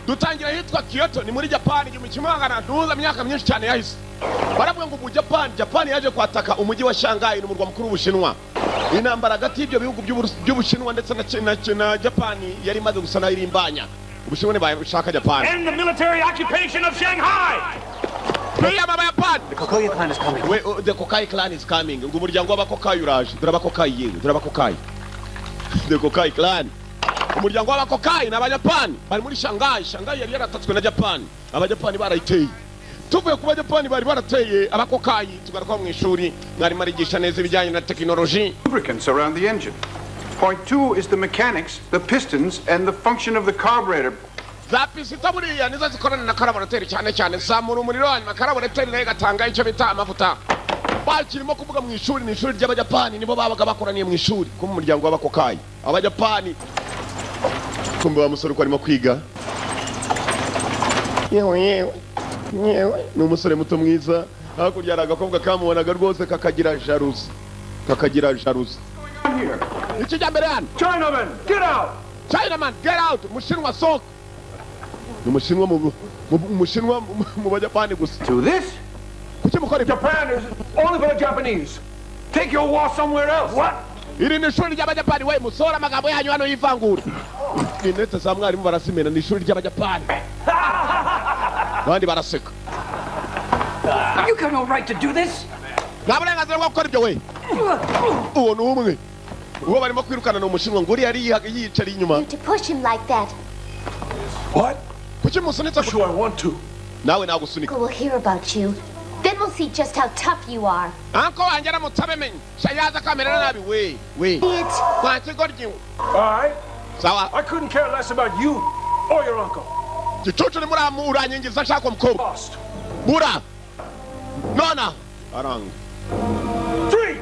Dutangira ahitwa Kyoto, ni muri Japan, 1900, myaka myinshi cyane yahise. Baravuga ngo mu Japan, Japan yaje kwataka umujyi wa Shanghai, n'umurwa mukuru w'Ubushinwa. Intambara hagati y'ibyo bihugu by'Ubushinwa ndetse na Japan yari imaze gusa nayo irimbanya. Ubushinwa ntibashaka Japan. End the military occupation of Shanghai! Kwiyama Abayapani. The Kokoya clan is coming. We, oh, the Kokai clan is coming. Ngo umuryango w'Abakokai uraje. Dore Abakokai yewe, dore Abakokai. The Kokai clan. Umuryango w'Abakokai ni Abayapani. Bari muri Shanghai. Shanghai yari yaratatswe na Japan. Abajapani barayiteye. Tuvuye ku Bajapani bari barateye Abakokai, tugaruka mu ishuri. Mwarimu arigisha neza ibijyanye na tekinoloji. Lubricants around the engine. Point two is the mechanics, the pistons, and the function of the carburetor. Za pisita buriya nizo zikorana na karaburateri cyane cyane, zamura umuriro, hanyuma karaburateri nayo igatanga icyo bita amavuta. Bakirimo kuvuga mu ishuri, ni ishuri ry'Abajapani, nibo babaga bakoraniye mu ishuri ko mu muryango w'Abakokayi, Abajapani. Kumbe wa musore uko arimo kwiga, yewe yewe yewe, ni umusore muto mwiza. Hakurya hari agakobwa kamubonaga rwose kakagira jalousie, kakagira jalousie. Ikijya mbere hano. Chinaman, get out! Chinaman, get out! Umushinwa sohoka. Ni umushinwa umushinwa mu Bajapani gusa. To this? Kuki mukora ibyo? Japan is only for the Japanese. Take your war somewhere else. What? Iri ni ishuri ry'Abajapani we, musora amagambo yanyu hano y'ivangura. Intete za mwarimu barazimena, ni ishuri ry'Abajapani. Abandi baraseka. You got no right to do this. Nta burenganzira bwo gukora ibyo we. Uwo ni umwe. Uwo barimo kwirukana ni umushinwa, ngo uriya yari yiyicariye inyuma. You to push him like that. What? Kuki musunitse? Sure, I want to. Nawe nagusunika. Uncle will hear about you. Then we'll see just how tough you are. Uncle wanjye aramutse abimenye. Sha yaza akamerera nabi we. We. Idiot. Kwa kigoryi. All right. Sawa. I couldn't care less about you or your uncle. Gicucu ni muramu uranyingiza nshaka umukobwa. Lost. Bura. Nona. Aranga. Three.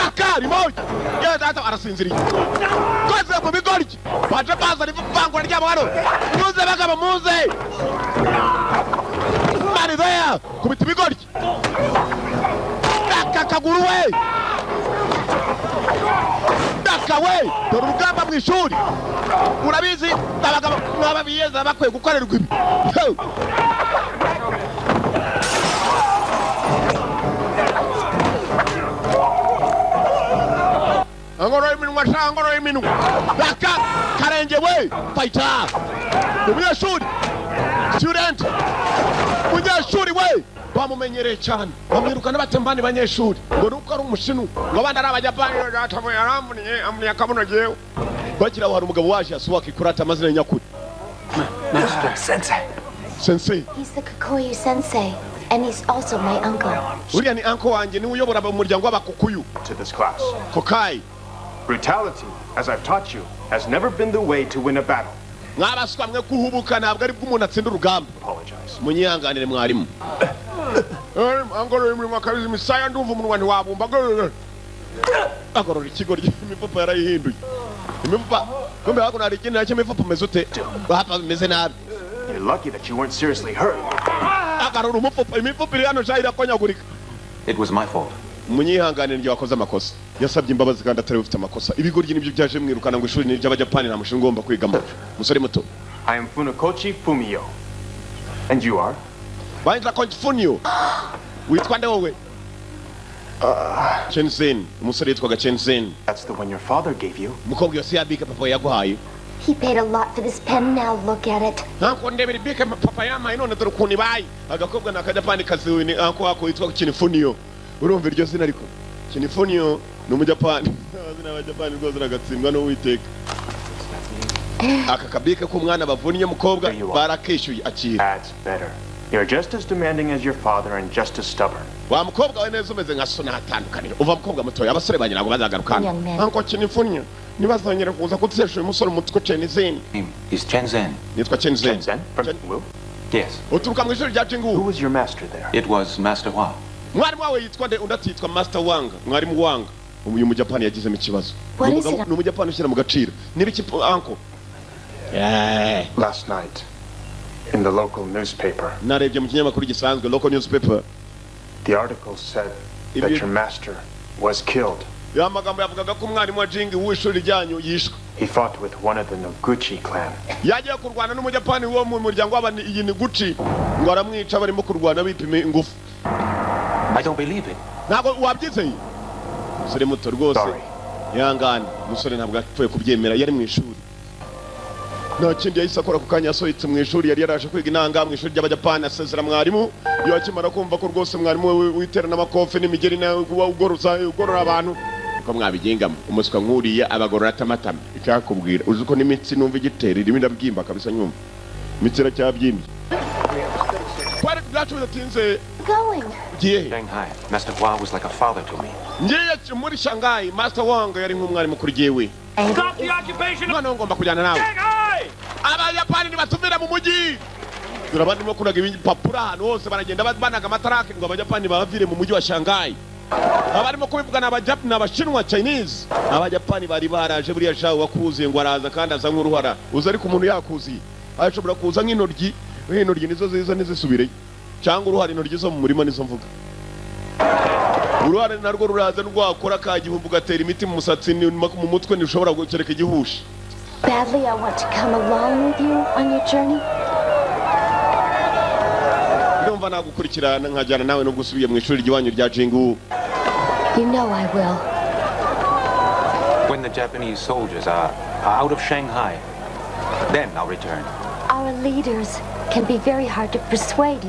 Akari moja. Yewe data arasinziriye. Koze mu bigoryi. Baje bazana ivangura ryabo hano. Muze bagabo muze. Mani there. Kubita ibigoryi. Daka kaguru we. Daka we. Dore urugamba mu ishuri. Urabizi abagabo nk'aba biyeza bakwiye gukorerwa ibi. Hey. Angoro iminwa sha, angoro iminwa. Daka karenge we. Fighter. Umunyeshuri. Student. Umunyeshuri we. Bamumenyereye cyane. Bamwirukana batembani banyeshuri. Ngo nuko ari umushinwa. Ngo abandi ari Abajapani. Data yaramvuniye, amvuniye akabuno jewe. Bakira aho hari umugabo waje asuwaka ikurata amazina nyakuri. Master. Sensei. Sensei. He's the Kikoyu sensei, and he's also my uncle. Uriya ni uncle wanjye, niwe uyobora umuryango w'Abakukuyu. To this class. Kokai. Brutality, as I've taught you, has never been the way to win a battle. Mwabaswa mwe, kuhubuka ntabwo ari bwo umuntu atsinda urugamba. Apologize. Munyihanganire mwarimu. Angorora iminwa kabisa, imisaya ndumva umunwa ntiwabumba. Agorora ikigoryi, imifupa yarayihinduye. Imifupa, kumbe hakuno hari ikindi nacyo, imifupa umeze ute? Hapa bimeze nabi. You're lucky that you weren't seriously hurt. Agarura umufupa, imifupa iri hano sha irakonyagurika. It was my fault. Munyihanganire njye wakoze amakosa. Yasabye imbabazi kandi atari ufite amakosa. Ibigoryi nibyo byaje mwirukana ngo ishuri ni iry'Abajapani, nta mushinga ugomba kwigamo. Musore muto. I am Funakoshi Fumio. And you are? Banza Konfunio. Witwa nde wowe? Chen Zhen. Umusore yitwaga Chen Zhen. That's the one your father gave you. Umukobwa yose yabika papa yaguhaye. He paid a lot for this pen. Now look at it. Ntabwo ndebera ibike papa yampaye, none dore ukuntu ibaye. Agakobwa ni Akajapani kaziwe ni uncle wako witwa Kinifuniyo. Urumva iryo zina ariko? Kinifuniyo ni Umujapani. Amazina y'Abajapani rwose aragatsindwa n'Uwiteka. Aka kabike k'umwana bavunnye mukobwa barakishyuye, akira. That's better. You're just as demanding as your father and just as stubborn. Wa mukobwa we neza umeze nka so, ntatandukaniro. Uva mukobwa mutoya, abasore banjye ntabwo bazagaruka hano. Young man. Uncle Kinifuniyo ntibazongere kuza kutesha uyu musore umutwe. Chen Zhen. Name is Chen Zhen. Nitwa Chen Zhen. Chen Zhen from Wu? Yes. Uturuka mu ishuri rya Jingu. Who was your master there? It was Master Hua. Mwarimu wawe yitwa nde? Undi atitwa Master Wang, mwarimu Wang. Uyu Mujapani yagizemo ikibazo. What is it? Ni Umujapani ushyira mu gaciro. Niba iki uncle? Yeah. Last night, in the local newspaper, Narebye mu kinyamakuru gisanzwe, local newspaper. the article said that your master was killed. Ya magambo yavugaga ko umwarimu wa Jingi w'ishuri ryanyu yishwe. He fought with one of the Noguchi clan. Yagiye kurwana n'Umujapani wo mu muryango w'Abayiniguchi, ngo aramwica barimo kurwana bipima ingufu. I don't believe it. Ntabwo wabyizeye, umusore muto rwose. Sorry. Ihangane, umusore ntabwo apfuye kubyemera. Yari mu ishuri, nta kindi yahise akora ku kanya. Yasohotse mu ishuri, yari yaraje kwiga inanga mu ishuri ry'Abajapani, asezera mwarimu. Yakimara kumva ko rwose mwarimu we witerana amakofe n'imigeri nawe ugoroza ugorora abantu, uko mwabigengamo umuswa nk'uriya abagorora atamatama. Icyakubwira, uzi ko n'imitsi numva igitera irimo irabyimba kabisa, nyumva imitsi iracyabyimbye. Twari byacu bidatinze. Going. Ugiye he? Shanghai. Master Hua was like a father to me. Ngiye muri Shanghai. Master Wang yari nk'umwarimu kuri jyewe. Stop the occupation of Noneho ngomba kujyana nawe. Shanghai! Abayapani nibatuvira mu mujyi. Dore abandi barimo kunaga ibipapuro ahantu hose, baragenda banaga amatarake ngo Abayapani babavire mu mujyi wa Shanghai. Abarimo kubivuga ni Abajapani, ni Abashinwa, Chinese. Abajapani bari baraje. Buriya shawe wakuzuye ngo araza kandi aza nk'uruhara uza, ariko umuntu yakuziye ashobora kuza nk'intoryi. Intoryi nizo ziza ntizisubireyo, cyangwa uruhara. Intoryi zo mu murima nizo mvuga. Uruhara narwo ruraza rwakora ka gihumbi, ugatera imiti mu musatsi, mu mutwe, ntirushobora gukereka igihushi. Badly, I want to come along with you on your journey. Ndumva nagukurikirana nkajyana nawe nubwo usubiye mu ishuri ry'iwanyu rya Jingu. You know I will. When the Japanese soldiers are out of Shanghai, then I'll return. Our leaders can be very hard to persuade.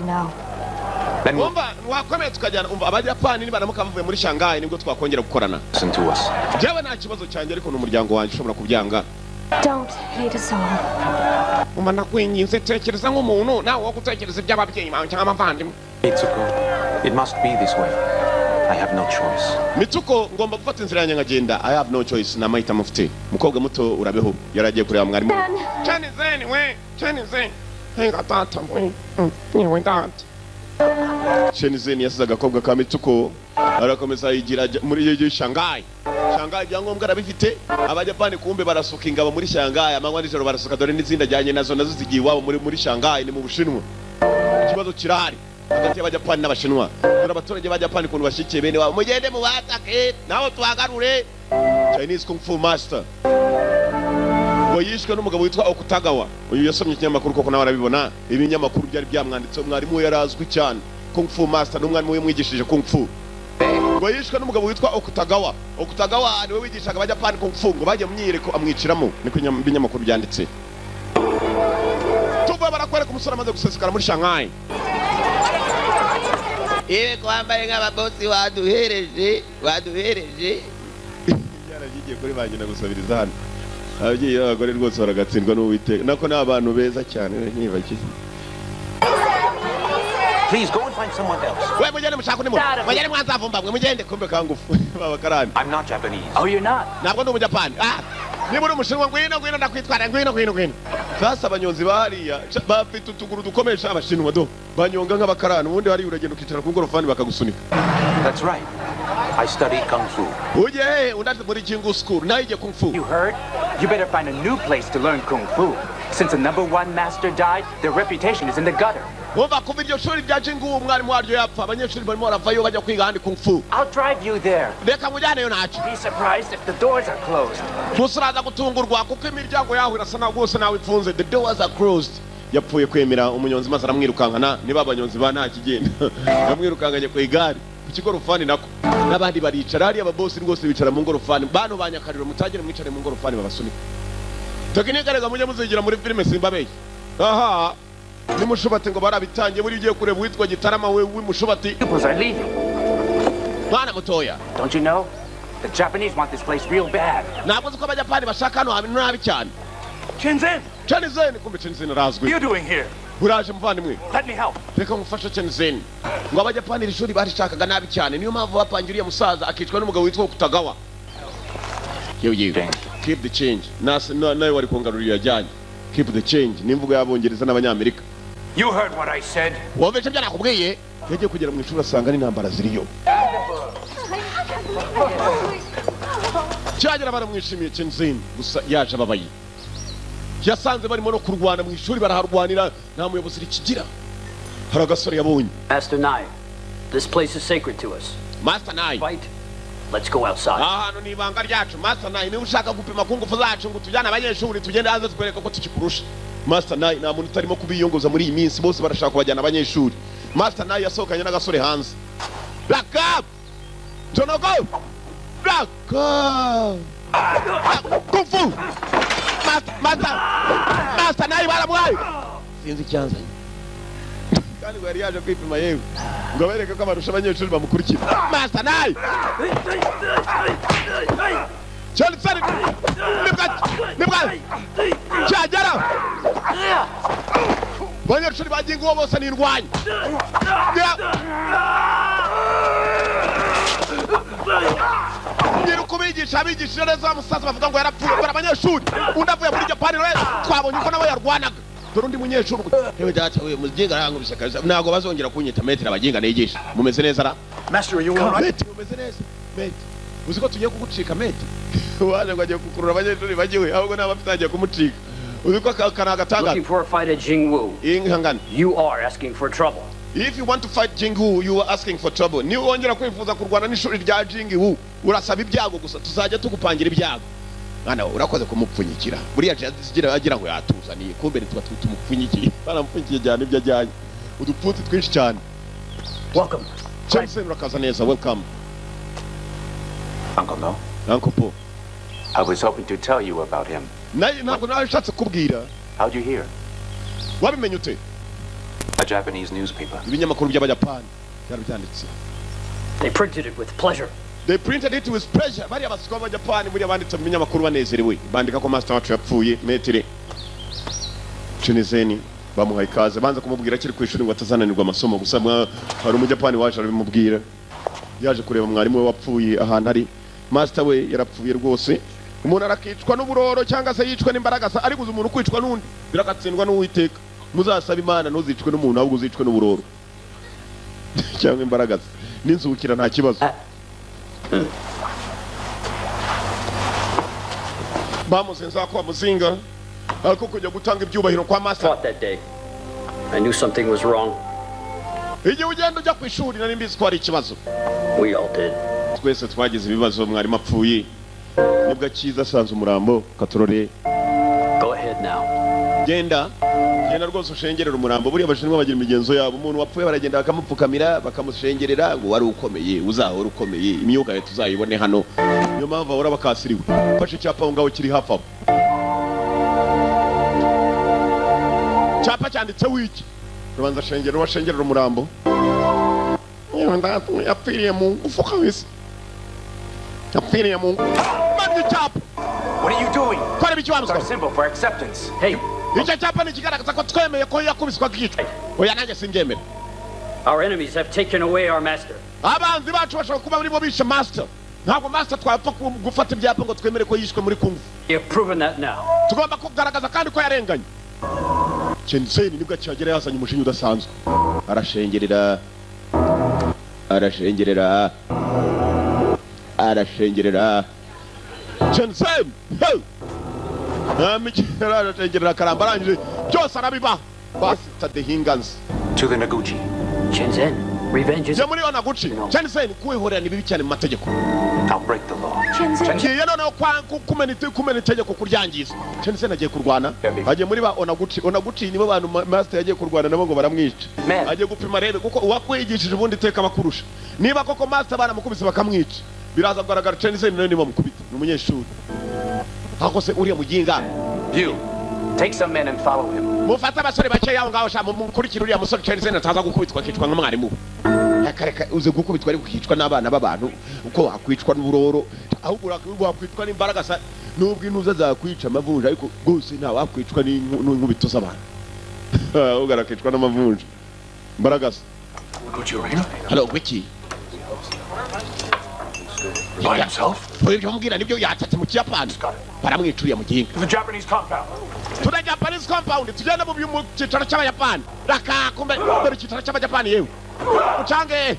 Then we'll Umva, wakomeye tukajyana. Umva, Abajapani nibaramuka bavuye muri Shanghai nibwo twakongera gukorana. listen to us. Njyewe nta kibazo cyanjye, ariko ni umuryango wanjye ushobora kubyanga. Don't hate us all. Umva, nakwinginze, tekereza nk'umuntu nawe wo gutekereza iby'ababyeyi bawe cyangwa abavandimwe. Mitsuko, it must be this way. I have no choice. Mitsuko, ngomba gufata inzira yanjye nkagenda. I have no choice, ni amahitamo mfite. Umukobwa muto, urabeho. Yari agiye kureba mwarimu. Zen. Chen Zen we, Chen Zen, henga tata we. Yewe data. Chen Zen yasize agakobwa ka Mitsuko, arakomeza yigira ajya muri iyo Shanghai. Shanghai ibyangombwa arabifite. Abajapani kumbe barasuka ingabo muri Shanghai amanywa nijoro barasuka. Dore n'izindi ajyanye nazo, nazo zigiye iwabo muri Shanghai, ni mu Bushinwa. Ikibazo kirahari hagati y'Abajapani n'Abashinwa. Dore abaturage b'Abajapani ukuntu bashyigikiye bene wabo: mugende mubatake naho tuhagarure. Chinese Kung Fu Master ngo yishwe n'umugabo witwa Okutagawa. Uyu yasomye ikinyamakuru koko nawe arabibona, ibinyamakuru byari byamwanditseho. Mwarimu we yari azwi cyane, Kung Fu Master, n'umwarimu we mwigishije Kung Fu. Ngo yishwe n'umugabo witwa Okutagawa. Okutagawa niwe wigishaga Abajapani Kung Fu. Ngo bagiye mu myiyereko amwiciramo, niko ibinyamakuru byanditse. Tuva barakwereka umusore amaze gusesekara muri Shanghai. Yewe, ko wambaye nk'ababosi, waduhereje, waduhereje. Byaragiye kuri ba nyina gusabiriza hano. Ababyeyi b'abagore rwose baragatsindwa n'Uwiteka, nako ni abantu beza cyane ntibagize. Please go and find someone else. We, mugende mushaka undi muntu, mugende mwanzavumba mwe, mugende. Kumbe kangufu babakarani. I'm not Japanese. Oh, you're not? Ntabwo ndi Umujapani. Ah, niba uri Umushinwa, ngwino, ngwino, ndakwitwara, ngwino, ngwino, ngwino. Sasa abanyonzi bahariya bafite utuguru dukomeye sha. Abashinwa do banyonga nk'abakarani. Ubundi hariya uragenda ukicara ku ngorofani bakagusunika. That's right. I study Kung Fu. Ujye hehe? Undi ati muri Jingu School, nawe igiye Kung Fu. You heard? You better find a new place to learn Kung Fu. Since the number one master died, their reputation is in the gutter. Wumva, kuva iryo shuri rya Jingu umwarimu waryo yapfa, abanyeshuri barimo baravayo bajya kwiga ahandi Kung Fu. I'll drive you there. Reka nkujyaneyo ntacyo. Be surprised if the doors are closed. Gusa uraza gutungurwa kuko imiryango yaho irasa naho rwose nawe ifunze. The doors are closed. Yapfuye kwemera umunyonzi maze aramwirukankana. Niba abanyonzi ba nta kigenda, yamwirukankanye ku igare, ku kigorofani nako. N'abandi baricara hariya, ababosi rwose bicara mu ngorofani. Bantu ba Nyakariro, mutagire mwicare mu ngorofani babasunika. Tekinike rega mujye muzigira muri filime, simbabeshye. Aha nimushubati ngo barabitangiye. Buriya ugiye kureba uwitwa Gitarama we w'imushubati. Pupils are leaving. Mwana mutoya. Don't you know? The Japanese want this place real bad. Ntabwo uzi ko Abajapani bashaka hano hantu nabi cyane? Chen Zhen, Chen Zhen, kumbe Chen Zhen arazwi. what are you doing here? Uraje muvandimwe. Let me help. Reka ngufashe, Chen Zhen. Ngo Abajapani iri shuri barishakaga nabi cyane, niyo mpamvu bapangiye uriya musaza akicwa n'umugabo witwa Kutagawa. Yewe yewe, keep the change. Nawe wari kungarurira yajyanye. Keep the change ni imvugo y'Abongereza n'Abanyamerika. You heard what I said. Wumvise ibyo nakubwiye? Yagiye kugera mu ishuri asanga n'intambara ziriyo. Cyagera baramwishimiye Chen Zhen, gusa yaje ababaye. Yasanze barimo no kurwana mu ishuri, baraharwanira, nta muyobozi rikigira. Hari agasore yabonye. Master Nai, this place is sacred to us. Master Nai. Fight Let's go outside. Aha hantu ni ibanga ryacu. Master Nai, niba ushaka gupima ku ngufu zacu ngo tujyane abanyeshuri, tugende hanze tukwereka ko tukikurusha. Master Nai nta muntu utarimo kubiyongoza muri iyi minsi, bose barashaka kubajyana abanyeshuri. Master Nai yasohokanye n'agasore hanze. Black up! Jonogo! Black up! Kung fu! Master, Master! Master Nai baramwaye! Sinzi icyanzanye. Kandi ngo yari yaje kwipima yewe. Ngo abereke ko abarusha abanyeshuri bamukurikira. Master Nai! Johnson! Nibwa! Nibwa! Cyagera! Abanyeshuri bagiye ngo bose nirwanye. Nyiri kubigisha abigishije neza musaza bavuga ngo yarapfuye bara abanyeshuri. Undi avuye muri Japan rero twabonye uko nabo yarwanaga. Dore undi munyeshuri. Hewe data we muzinga arangubise kabisa. Ntago bazongera kunyita metero abaginga nigisha. Mumeze neza ra? Master, are you all right? Mate, mumeze neza. Mate. Uzi ko tugiye kugucika mate? Waje ngo agiye kukurura abanyeshuri bagiwe ahubwo naba agiye kumucika. Uzi ko kana agatanga. Looking for a fight at Jingwu. Ingangana. You are asking for trouble. If you want to fight Jingwu, you are asking for trouble. Ni wongera kwifuza kurwana n'ishuri rya Jingwu, urasaba ibyago gusa, tuzajya tugupangira ibyago. Mwana urakoze kumupfunyikira. Buriya agira agira ngo yatuzaniye, kumbe tuba tumupfunyikiye. Baramupfunyikiye cyane ibyo ajyanye. Udupfutsi twinshi cyane. Welcome. Johnson urakaza neza, welcome. Uncle No. Uncle Po. I was hoping to tell you about him. Ntabwo nashatse kubwira. How'd you hear? Wabimenye ute? A Japanese newspaper. Ibinyamakuru by'Abayapani byarabyanditse. They printed it with pleasure. They printed it with pleasure. Bari abaswa b'Abayapani buriya banditse mu binyamakuru banezerewe. Bandika ko master wacu yapfuye, Metre. Chinizeni bamuhaye ikaze, banza kumubwira akiri ku ishuri ngo atazananirwa amasomo gusa hari umujapani waje arabimubwira. Yaje kureba mwarimu we wapfuye ahantu ari. Master we yarapfuye rwose. Umuntu arakicwa n'uburoro cyangwa se yicwa n'imbaraga ariko uzi umuntu kwicwa n'undi birakatsindwa n'Uwiteka. Muzasaba Imana ntuzicwe n'umuntu ahubwo uzicwe n'uburoro cyangwa imbaraga n'inzukira nta kibazo. Bamuzinza ko bamuzinga ariko kujya gutanga ibyubahiro kwa master. That day I knew something was wrong. Igihe ugenda ujya ku ishuri nari mbizi ko hari ikibazo. We all did. Twese twagize ibibazo mwarimu apfuye. Nibwo akiza asanze umurambo katorore. Go ahead now. Genda genda rwose ushengerera umurambo. Buriya abashinwa bagira imigenzo yabo, umuntu wapfuye baragenda bakamupfukamira bakamushengerera ngo wari ukomeye uzahora ukomeye, imyuka ye tuzayibone hano. Niyo mpamvu bahora bakasiriwe. Fashe icyapa aho ngaho kiri hafi aho. Cyapa cyanditseho iki? Rubanza shengerera washengerera umurambo. Yapfiriye mu ngufu kabisa. Yapfiriye mu ngufu. Icyapa. What are you doing? Kora ibiki wa muswa? It's our symbol for acceptance. Hey. Icyo cyapa ni ikigaragaza ko twemeye ko yakubiswa akicwa. Oya nanjye simbyemera. Our enemies have taken away our master. Abanzi bacu bashobora kuba barimo bishe master. Ntabwo master twapfa gufata ibyapa ngo twemere ko yishwe muri kung fu. We have proven that now. Tugomba kugaragaza kandi ko yarenganye. Chen nibwo akihagera yazanye umushinga udasanzwe. Arashengerera. Arashengerera. Arashengerera. Chen Zhen! Hey! Arashengerera karamba arangije byose arabiba. Basta the hingans. To the Noguchi. Chen Zhen, revenge is. Jya muri Noguchi. Chen Zhen kwihorera ni bibi cyane mu mategeko. I'll break the law. Chen Zhen. Ngiye noneho kumena itegeko kuryangiza. Chen Zhen agiye kurwana. Agiye muri ba Onaguchi. Onaguchi nibo bantu master yagiye kurwana nabo ngo baramwica. Agiye gupima rebe kuko uwakwigishije ubundi iteka bakurusha. Niba koko master baramukubise bakamwica. Biraza kugaragara Chen Zhen nawe niba mukubita. Ni umunyeshuri. Hako se uriya muginga. You take some men and follow him. Mufate abasore bake yaho ngaho sha mukurikira uriya musore Chen Zhen ataza gukubitwa akicwa nk'umwarimu. Akareka uze gukubitwa ariko ukicwa n'abana b'abantu uko wakwicwa n'uburoro ahubwo wakwicwa n'imbaraga sa nubwo intuza zakwica amavunja ariko rwose nta wakwicwa n'inkubito z'abantu. Ahubwo arakicwa n'amavunja. Imbaraga sa. Hello, wiki. By himself? Ibyo mubwira nibyo yatatse mu Kijapani. Baramwicuriye mu gihinga. The Japanese compound. To the Japanese compound. Tugenda mu cyicaro cy'Abayapani. Raka kumbe dore icyicaro cy'Abayapani yewe. Mucange.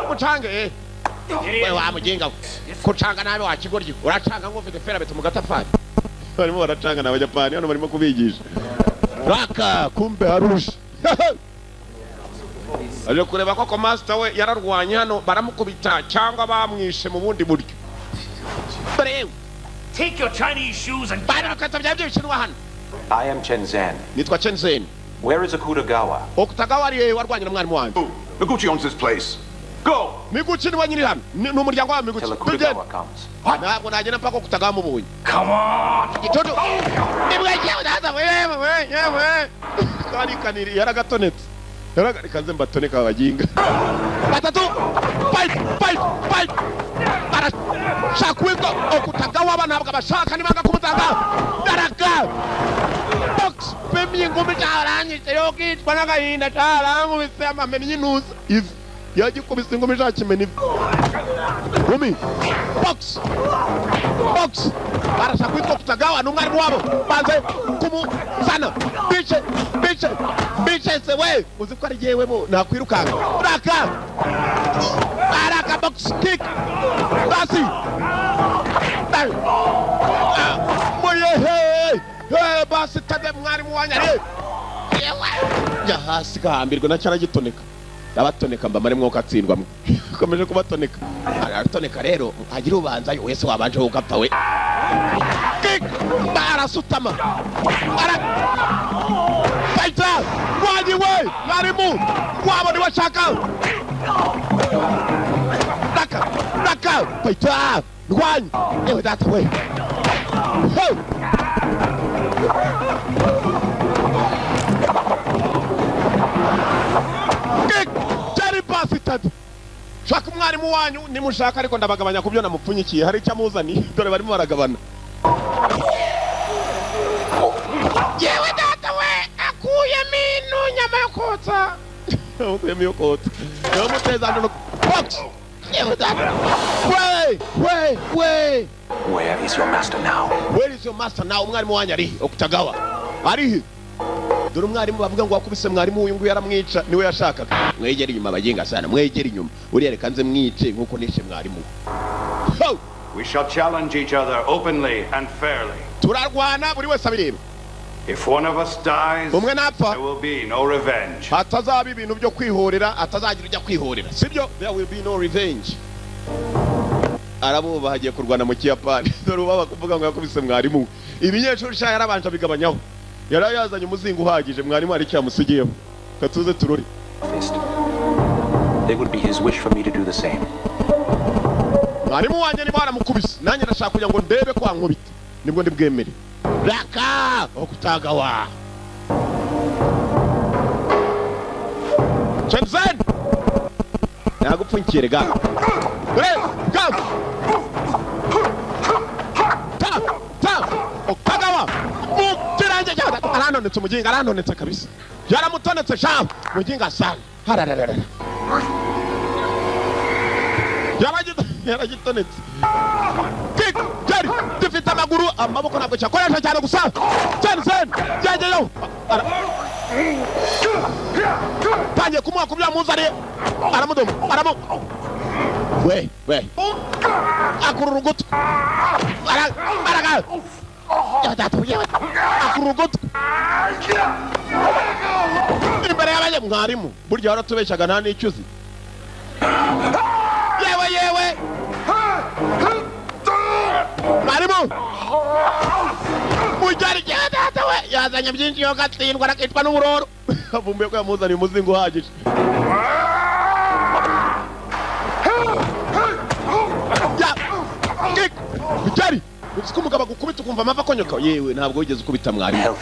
Mucange. Wewe wa muginga. Kucanga nabi wa kigoryi. Uracanga nk'ufite ferabeto mu gatafari. Barimo baracanga n'Abayapani hano barimo kubigisha. Raka kumbe harusha. Aje kureba koko master we yararwanye hano baramukubita cyangwa bamwishe mu bundi buryo. Take your Chinese shoes and hano. I am Chen Zhen. Nitwa Chen Zhen. Where is Akutagawa? Akutagawa ari warwanye na mwarimu wanjye. Noguchi owns this place. Go. Miguchi ni wanyiri hano. Ni umuryango wa Miguchi. Akutagawa comes. Ntabwo nagenda mpaka Akutagawa mubonye. Come on. Gitondo. Nibwe ndaza we. Kari kaniri yaragatonetse. Yaragakanze mbatoneka abaginga. Batatu. Fight fight fight. Barashaka Akutagawa ntabwo abashaka nibanga kumutanga. Daraka. Box pemye ngumi cyaranyije yo kitwa n'agahinda cyarankubise amamenye intuza. Ivi. Yagikubise ingumi ishakimena ivi. Ngumi. Box. Box. Barashaka kwitwa Akutagawa ni umwarimu wabo. Banze kumuzana. Bice bice bice se we. Uzi ko ari jewe bo nakwirukanka. Raka. Baraka box kick. Basi. Moye hey. Basi tade mwarimu wanyu ari. Ya hasi gahambirwa na cyaragitoneka. Abatoneka mba mari mwoka atsindwa mwe. Komeje kubatoneka. Aratoneka rero agira ubanza yo wese wabanje ugapfa we. Kick. Barasutama. Ara. Fighter. Wanyi we. Mwarimu. Wabo ni washaka. Raka. Raka. Fighter. Rwanyi. Ewe data we. Ho. Shaka umwarimu wanyu nimushaka ariko ndabagabanya kubyo namupfunyikiye hari icyo amuzaniye dore barimo baragabana. Yewe data we akuyemo ino nyama yo kotsa. Akuyemo yo kotsa. Yamuteza no box. Yewe data. We we we. Where is your master now? Where is your master now? Umwarimu wanyu ari Akutagawa. Ari dore umwarimu bavuga ngo wakubise mwarimu uyu nguyu yaramwica niwe yashakaga. Mwegere inyuma abaginga sana mwegere inyuma uriyereka nze mwice nkuko nishe mwarimu. We shall challenge each other openly and fairly. Turarwana buri wese abireba. If one of us dies, umwe napfa, there will be no revenge. Hatazaba ibintu byo kwihorera, atazagira ujya kwihorera. Sibyo? There will be no revenge. Arabo bagiye kurwana mu Kiyapani. Dore ubaba kuvuga ngo yakubise mwarimu. Ibinyeshuri sha yarabanje bigabanyaho. Yari yazanye umuzingo uhagije mwarimu ari cyamusigiyeho. Katuze turori. It would be his wish for me to do the same. Mwarimu wanjye niba waramukubise nanjye ndashaka kugira ngo ndebe ko ankubita nibwo ndibwemere. Raka Akutagawa. Chen Zhen. Nagupfunkire ga. Go. Ta ta Akutagawa. Mukirange aranonetse umuginga aranonetse kabisa. Yaramutonetse sha muginga sana. Harararara. Yaragitonetse. Kick Jerry dufite amaguru amaboko ntabwo cyakoresha cyane gusa. Chen Zhen yageyo. Tangiye kumuha kubya muzari aramudoma aramu. We we. Akurura ugutwi. Araga. Akurura ugutwi. Imbere y'abanye mwarimu burya waratubeshaga nta n'icyo uzi. Yewe yewe. Mwarimu. Mujyari data we yazanye byinshi yo gatsindwa arakitwa n'uburoro. Avumbuye ko yamuzaniye umuzingo uhagije. Ya. Kick. Mujyari. Uzi ko umugabo agukubita ukumva amava akonyoka. Yewe ntabwo wigeze ukubita mwarimu.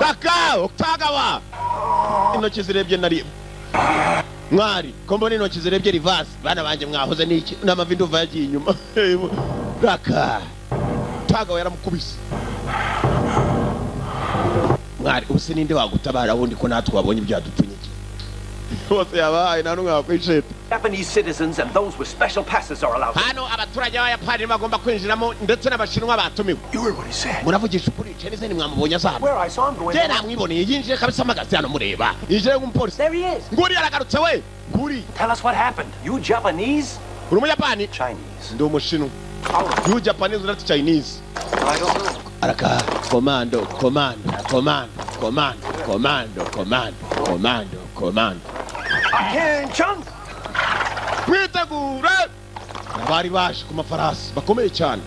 Raka Akutagawa. Intoki zirebye nari mwari ko mbona intoki zirebye reverse bana banje mwahoze niki n'amavi nduva yagiye inyuma. Raka Akutagawa yaramukubise. Mwari ubuse ninde wagutabara wundi ko natwe wabonye ibyadupfunyiki. Bose yabaye nta numwe wakwisheta. Japanese citizens and those with special passes are allowed. Hano abaturage b'Abayapani bagomba kwinjiramo ndetse n'Abashinwa batumiwe. You heard what he said. Muravugisha ukuri Chen Zhen mwamubonye azana. Where I saw him going. Je namwiboneye yinjiye kabisa amagazi hano mureba. Yinjiye nk'umupolisi. There he is. Nguri yaragarutse we. Nguri. Tell us what happened. You Japanese? Uri Umuyapani? Chinese. Ndi Umushinwa. You Japanese not Chinese. I don't know. Araka komando komando komando. Commando, commando, commando, commando, commando. Attention! Mwitegure. Bari baje ku mafarasi bakomeye cyane.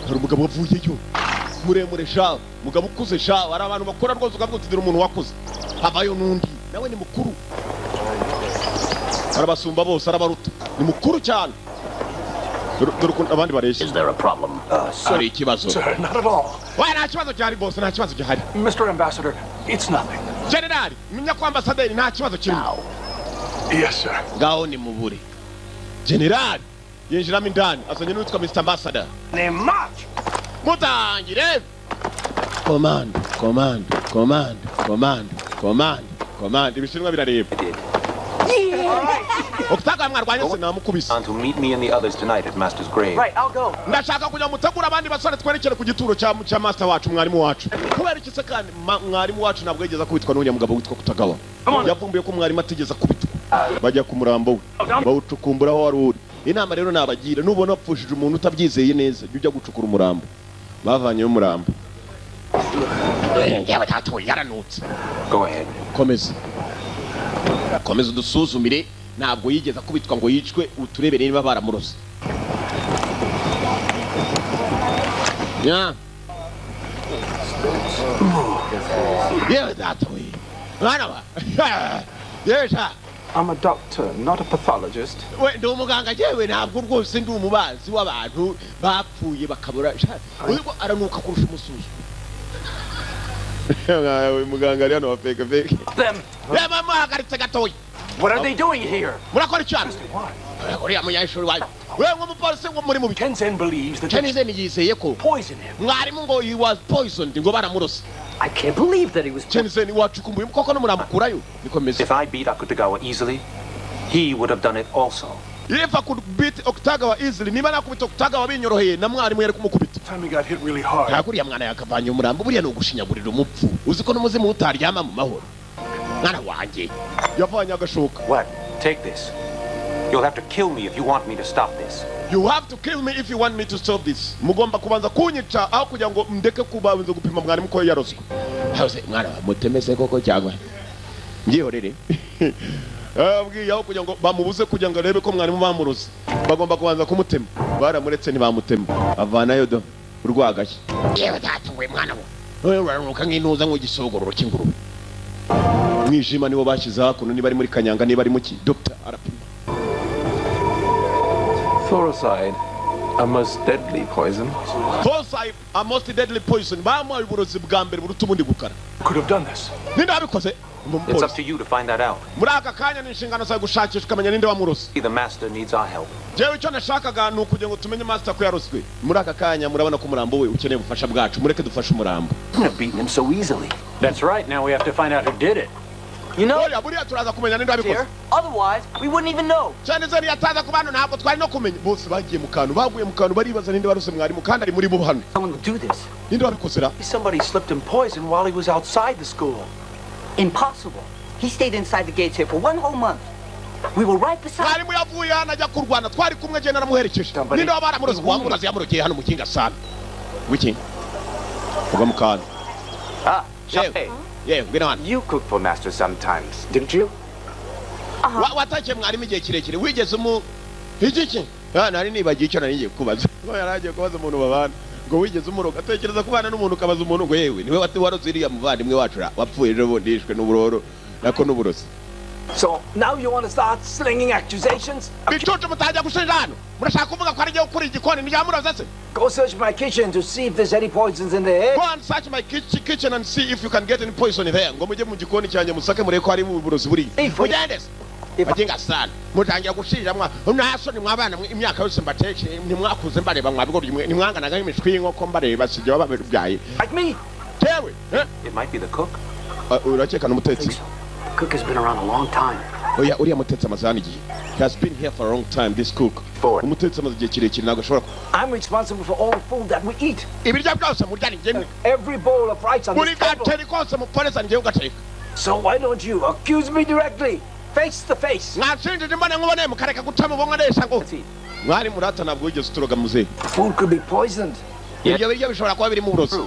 Hari umugabo wavuyeyo muremure sha, umugabo ukuze sha, hari abantu bakora rwose ukavuga uti dore umuntu wakuze. Havayo n'undi nawe ni mukuru, arabasumba bose, arabaruta, ni mukuru cyane. Dore ukuntu abandi bareshya. Is there a problem? Hari ikibazo? Sir, not at all. We nta kibazo gihari bose, nta kibazo gihari. Mr. Ambassador, it's nothing. Generali, menya ko ambasaderi nta kibazo kirimo. Yes, sir. Ngaho ni mubure. Generali yinjiramo indani azanye n'uwitwa Mr. Ambassador. Ni march. Mutangire. Commando, commando, commando, commando, commando, commando. Ibishinwa birareba. Okutaka mwarwanye se namukubise. And to meet me and the others tonight at Master's grave. Right, I'll go. Ndashaka kujya mutegura abandi basore twerekere ku gituro cya master wacu, mwarimu wacu. Kubera iki se kandi mwarimu wacu ntabwo yigeze akubitwa n'uriya mugabo witwa Kutagawa. Yavumbuye ko mwarimu atigeze akubitwa. Bajya ku murambo we bawucukumbura aho wari uri. Inama rero nabagira, nubona wapfushije umuntu utabyizeye neza, jya ujya gucukura umurambo. Bavanyeyo umurambo. Yewe tatu yaranutse. Go ahead. Komeza. Komeza udusuzumire, ntabwo yigeze akubitwa ngo yicwe, uturebere niba baramurose. Ya. Yewe data we. Mwana wa. Yewe sha. I'm a doctor, not a pathologist. We ndi umuganga jewe, ntabwo rwose ndi umubazi w'abantu bapfuye bakabura. Uyu aranuka kurusha umususu. Uyu muganga ari hano wa fake fake. Them. Yewe mama hagaritse gatoya. What are they doing here? Murakora iki hano? Uriya munyeshuri wawe. We nk'umupolisi ngo muri mubi. Chen Zhen believes that Chen Zhen yizeye ko poison him. Mwarimu ngo he was poisoned, ngo baramurose. I can't believe that he was. Chen Zhen wacukumbuye koko n'umuramukurayo. Niko meze. If I beat Akutagawa easily, he would have done it also. If I could beat Okutagawa easily, niba nakubita Okutagawa binyoroheye na mwarimu yari kumukubita. Time he got hit really hard. Ntabwo mwana yakavanye umurambo, buriya ni ugushinyagurira umupfu. Uzi ko n'umuzimu utaryama mu mahoro. Mwana wanjye yavanye agashoka. What? Take this. You'll have to kill me if you want me to stop this. You have to kill me if you want me to stop this. Mugomba kubanza kunyica aho kugira ngo ndeke kubanza gupima mwarimu ko yaroswe. Hose mwana mutemese koko cyangwa ngihorere. Abwiye aho kugira ngo bamubuze kugira ngo arebe ko mwarimu bamurose. Bagomba kubanza kumutema. Baramuretse ntibamutema. Avanayo do urwagashye. Yewe tatuwe mwana we. Uraruka nk'intuza nk'igisogororo cy'ingurube. Mwijima nibo bashyize hakuno, niba ari muri Kanyanga, niba ari muki. Dr. arapima. Thoricide, a most deadly poison. Thoricide, a most deadly poison. Bamuhaye uburozi bwa mbere buruta ubundi gukara. Could have done this. Ninde wabikoze? It's up to you to find that out. Muri aka kanya ni inshingano zawe gushakisha ukamenya ninde wamurose. The master needs our help. Jewe icyo nashakaga ni ukugira ngo tumenye master ko yaroswe. Muri aka kanya murabona ko umurambo we ukeneye ubufasha bwacu. Mureke dufashe umurambo. Couldn't have beaten him so easily. That's right. Now we have to find out who did it. You know, oya buriya turaza kumenya ninde wabikoze. Otherwise, we wouldn't even know. Cyane zari yataza ku bantu ntabwo twari no kumenya. Bose bagiye mu kantu, baguye mu kantu baribaza ninde warose mwarimu kandi ari muri bo hano. Someone would do this. Ninde wabikoze ra? Somebody slipped him poison while he was outside the school. Impossible. He stayed inside the gates here for 1 whole month. We were right beside. Mwarimu yavuye hano ajya kurwana, twari kumwe je naramuherekeje. Ninde wabaramurose? Wamuraze yamurokeye hano mu kinga sana. Wiki. Uva mu kantu. Ah, Chape. Yeah, ngwino hano. You cooked for master sometimes, didn't you? Watakiye mwarimu igihe kirekire, wigeze umu iki? Nari nibagiye icyo nari ngiye kubaza. Ngo yaragiye kubaza umuntu babana. Ngo wigeze umuroga, atekereza kubana n'umuntu ukabaza umuntu ngo yewe niwe waroze iriya muvandimwe wacu wapfuye ejo bundi yishwe n'uburoro nako n'uburozi. So now you want to start slinging accusations? Bicucu mutajya gushinja hano. Murashaka kuvuga ko ari jye ukuri igikoni niryamuroze se? Go search my kitchen to see if there's any poisons in there. Go and search my kitchen and see if you can get any poison there. Ngo mujye mu gikoni cyanjye musake murebe ko hari uburozi buri. Mugende se. Baginga sana. Mutangira gushinja mwa nta soni mwabana imyaka yose mbatekeye ntimwakuze mbareba mwabigoryi mwe ntimwanganaga imishwi y'inkoko mbareba sijye bababyaye. Like me. Tewe. It might be the cook. Urakeka n'umutetsi. Cook has been around a long time. Oya uriya mutetsi amaze hano igihe. He has been here for a long time, this cook. Umutetsi amaze igihe kirekire ntabwo ashobora. I'm responsible for all the food that we eat. Ibiryo byose murya ni njye. Every bowl of rice on this table. Buri gaceri kose muporeza njye ugateka. So why don't you accuse me directly? Face to face. Mwashinjije mbone nkubone mukareka guca mu bongo nesha ngo. Mwari murata ntabwo wigeze uturoga muzehe. Food could be poisoned. Ibyo biryo bishobora kuba birimo uburozi.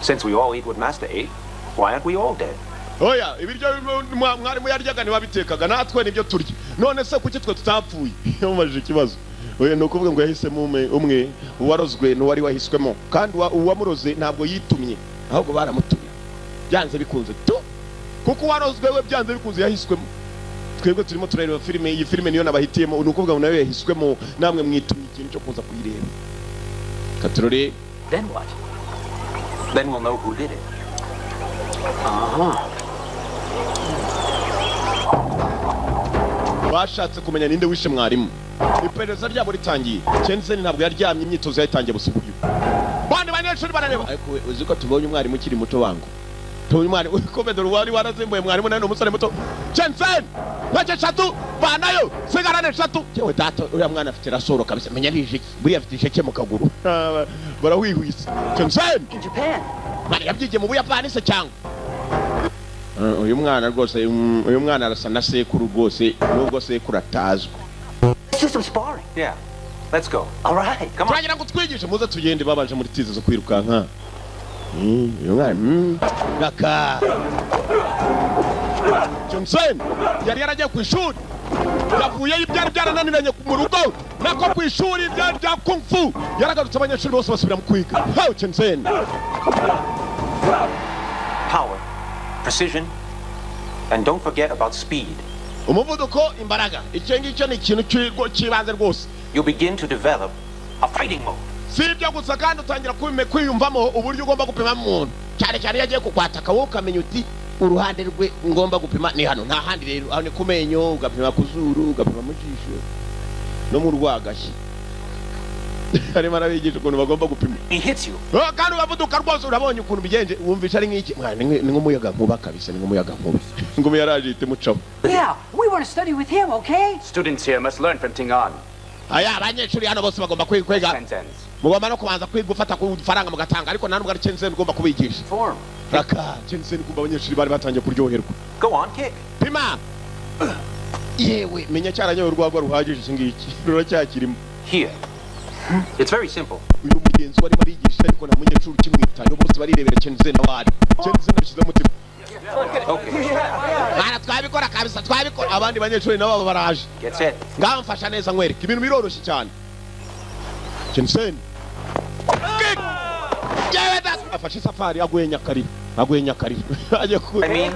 Since we all eat what Master ate, why aren't we all dead? Oya, ibiryo mwarimu yaryaga ntibabitekaga, natwe nibyo turya, none se kuki twe tutapfuye? Yamubajije ikibazo. Oya, ni ukuvuga ngo yahisemo umwe uwarozwe n'uwari wahiswemo, kandi uwamuroze ntabwo yitumye, ahubwo baramutumye byanze bikunze tu, kuko uwarozwe we byanze bikunze yahiswemo. Twebwe turimo turareba filime, iyi filime niyo nabahitiyemo, ni ukuvuga ngo nayo yahiswemo, namwe mwitumye ikintu cyo kuza kuyireba. Katurore. Then what? Then we'll know who did it. Aha. Bashatse kumenya ninde wishe mwarimu. Iperereza ryabo ritangiye. Chensen ntabwo yaryamye, imyitozo yayitangiye busa uburyo. Bandi banyeshuri barareba. Ariko uzi ko tubonye umwarimu ukiri muto wangu. Tubonye umwarimu ukomedoro wari warazimbuye mwarimu nawe ni umusore muto. Chensen! Ntoki eshatu vanayo, sigarane eshatu. Yewe data, uriya mwana afite rasoro kabisa, menya ari ijeki. Buriya afite ijeke mu kaguru. Barahwihwisa. Chensen! In Japan. Mwana yabyigiye mu Buyapani se cyangwa? Uyu mwana rwose, uyu mwana arasa na sekuru rwose, nubwo sekuru atazwi. Let's do some sparring. Yeah. Let's go. All right. Come on. Turagira ngo twigishe, muze tugende. Babanje muri tizi zo kwirukanka. Uyu mwana gaka. Johnson yari yaragiye ku ishuri, yavuyeyo ibyari byarananiranye mu rugo, nako ku ishuri byari bya kung fu. Yaragarutse, abanyeshuri bose basubira mu kwiga. How Johnson? Power, precision, and don't forget about speed. Umuvuduko, imbaraga, icyo ngicyo ni ikintu cy'ibanze rwose. You begin to develop a fighting mode. Si ibyo gusa, kandi utangira kwiyumvamo uburyo ugomba gupima umuntu, cyane cyane iyo agiye kukwataka wowe ukamenya uti uruhande rwe ngomba gupima ni hano, nta handi. Rero aho ni ku menyo, ugapima ku zuru, ugapima mu jisho no mu rwagashyi. Arimo arabigisha ukuntu bagomba gupima. He hits you. Oh, kandi uravuduka rwose, urabonye ukuntu bigenje, wumvisha ari nk'iki mwana, ni nk'umuyaga nkuba kabisa, ni nk'umuyaga nkuba. Ingumi yaraje ihita imucaho. Yeah, we want to study with him, okay? Students here must learn from Tingan. Aya, abanyeshuri hano bose bagomba kwiga, Sentence. mugomba no kubanza kwiga gufata ku faranga mugatanga, ariko nta nubwo ari Chensen ugomba kubigisha. Form. Raka Chensen, kumva abanyeshuri bari batangiye kuryoherwa. Go on, kick. Pima. Yewe, menya cyaranyoye urwagwa ruhagije, iki ngiki ruracyakirimo. Here. It's very simple. Uyu mugenzi wari barigisha, ariko nta munyeshuri ukimwitayeho, bose barirebera Chensen abari. Chensen abishyize umutima. Okay. Mwana, twabikora kabisa, twabikora. Abandi banyeshuri nabo baraje. Get set. Ngaho mfasha neza nkwereke, ibintu biroroshye cyane. Chensen. Kick! Yewe data, afashe safari aguye nyakarira, aguye nyakarira. Agiye ku I mean,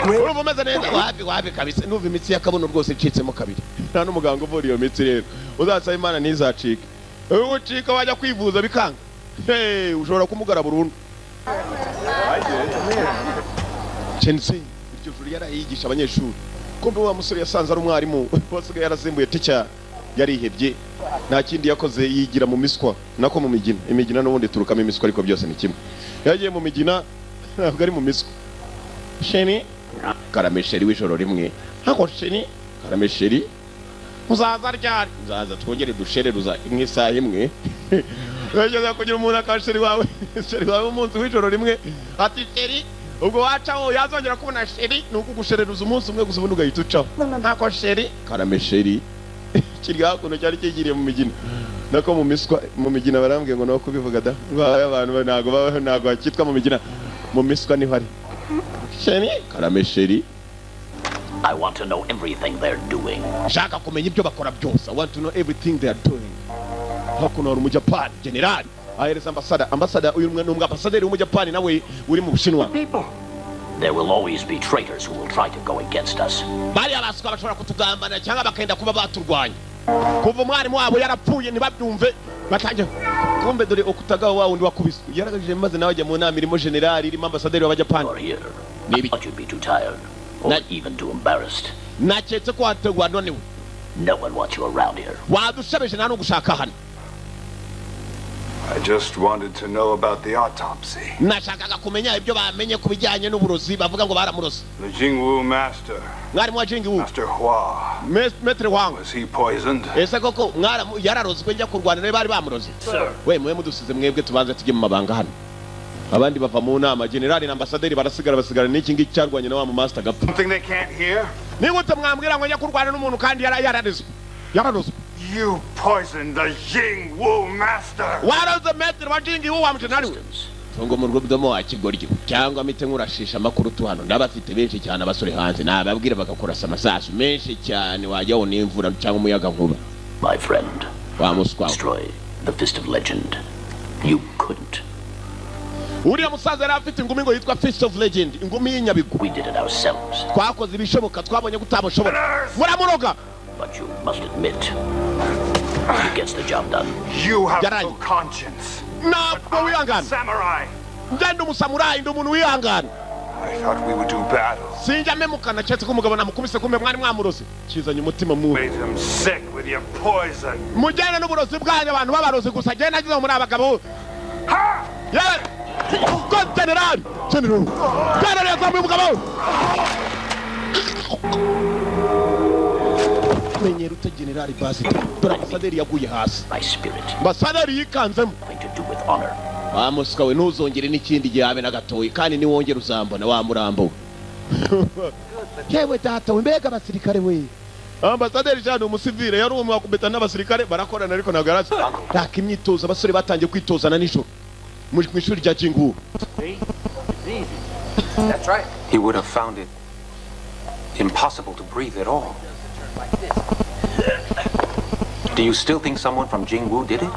Urumva umeze neza? Wapi wapi kabisa, numva imitsi y'akabuno rwose icitsemo kabiri. Nta n'umuganga uvura iyo mitsi rero. Uzasaba Imana ntizacike. Ucika wajya kwivuza bikanga. Hey, ushobora kumugara burundu. Chensen iryo joro yarayigisha abanyeshuri. Kumbe wa musore yasanze ari umwarimu wasigaye yarasimbuye teacher, yarihebye, nta kindi yakoze yigira mu miswa, nako mu migina. Imigina n'ubundi iturukamo imiswa, ariko byose ni kimwe. Yagiye mu migina, ntabwo ari mu miswa. Sheni karamesheri w'ijoro rimwe, hako sheni karamesheri uzaza ryari? Nzaza twongere dushereruza nk'isaha imwe. Urageza kugira umuntu akasheri wawe, sheri wawe umunsi w'ijoro rimwe, ati sheri, ubwo wacaho yazongera kubona sheri, ni ukugushereruza umunsi umwe gusa, ubundi ugahita ucaho. Ntako sheri karamesheri kiri hakuno cyari kigiriye mu migina, nako mu miswa, mu migina. Barambwiye ngo no kubivuga da, ngo abantu ntago babaho, ntago bakitwa mu migina, mu miswa niho ari. Sheri karamesheri. I want to know everything they're doing. Nshaka kumenya ibyo bakora byose. I want to know everything they are doing. Hakuno hari Umujapani generali ahereza ambasada, ambasada uyu ni umwambasaderi w'Umujapani nawe uri mu Bushinwa. People. There will always be traitors who will try to go against us. Bariya baswa bashobora kutugambanira cyangwa bakenda kuba baturwanya. Kuva umwarimu wabo yarapfuye ntibabyumve, batangiye kumbe. Dore okutagaho wa wundi wakubiswe yaragajije, maze nawe ajya mu nama irimo generali, irimo ambasaderi w'Abajapani. You're here. Maybe. I thought you'd be too tired or even too embarrassed. Naketse ko wategwa nonewe. No one wants you around here. Wadushabeje, nta n'ugushaka hano. I just wanted to know about the autopsy. Nashakaga kumenya ibyo bamenye ku bijyanye n'uburozi bavuga ngo baramuroze. The Jingwu master, Mwarimu wa Jingi Wu, Master Hua, Maître Wang, was he poisoned? Ese koko mwaramu yararozwe njya kurwana nawe bari bamuroze? Sir. We mwe mudusize mwebwe, tubanze tujye mu mabanga hano. Abandi bava mu nama, generali na ambasaderi barasigara, basigara n'iki ngiki cyarwanye na wa mu master gapfa. Something they can't hear? Nigute mwambwira ngo njya kurwana n'umuntu kandi yararezwe, yararozwe? You poisoned the Jing Wu master. Waroze maître wa Jing Wu wa mujenali we. Tungo mu rudomo wa kigoryi cyangwa mite nkurashisha amakuru tu hano ndabafite benshi cyane abasore hanze nababwira bagakurasa amasasu menshi cyane wajya wona imvura cyangwa umuyaga nkuba. My friend, wa muswa. Destroy the Fist of Legend. You couldn't. Uriya musaza yari afite ingumi ngo yitwa Fist of Legend, ingumi y'inyabigwi. We did it ourselves. Twakoze ibishoboka twabonye gutamushobora. Muramuroga. But you must admit, he gets the job done. You have no conscience. Ntabwo wihangana. Samurai. Ngende umusamurai ndi umuntu wihangana. I thought we would do battle. Sinjya memukana cyetse ko umugabo namukubise kumbe mwari mwamuroze. Kizanye umutima mubi. Made him sick with your poison. Mujyane n'uburozi bwanyu abantu babarozi gusa genda nagize muri abagabo. Ha! Yeah. Go General! General! General yazamuye umugabo! Menyera ute General basi. Dore ambasaderi yaguye hasi. My spirit. Ambasaderi yikanzemo. Nothing to do with honor. Wa muswa we ntuzongere n'ikindi gihe habe na gatoyi kandi niwongere uzambona wa murambo. Yewe data we mbega abasirikare we. Ambasaderi Jean umusivile yari umwe wakubeta n'abasirikare barakorana ariko ntabwo yarazi. Raka imyitozo abasore batangiye kwitozana nijoro. Mu ishuri rya Jingu. That's right. He would have found it impossible to breathe at all. Do you still think someone from Jingwu did it?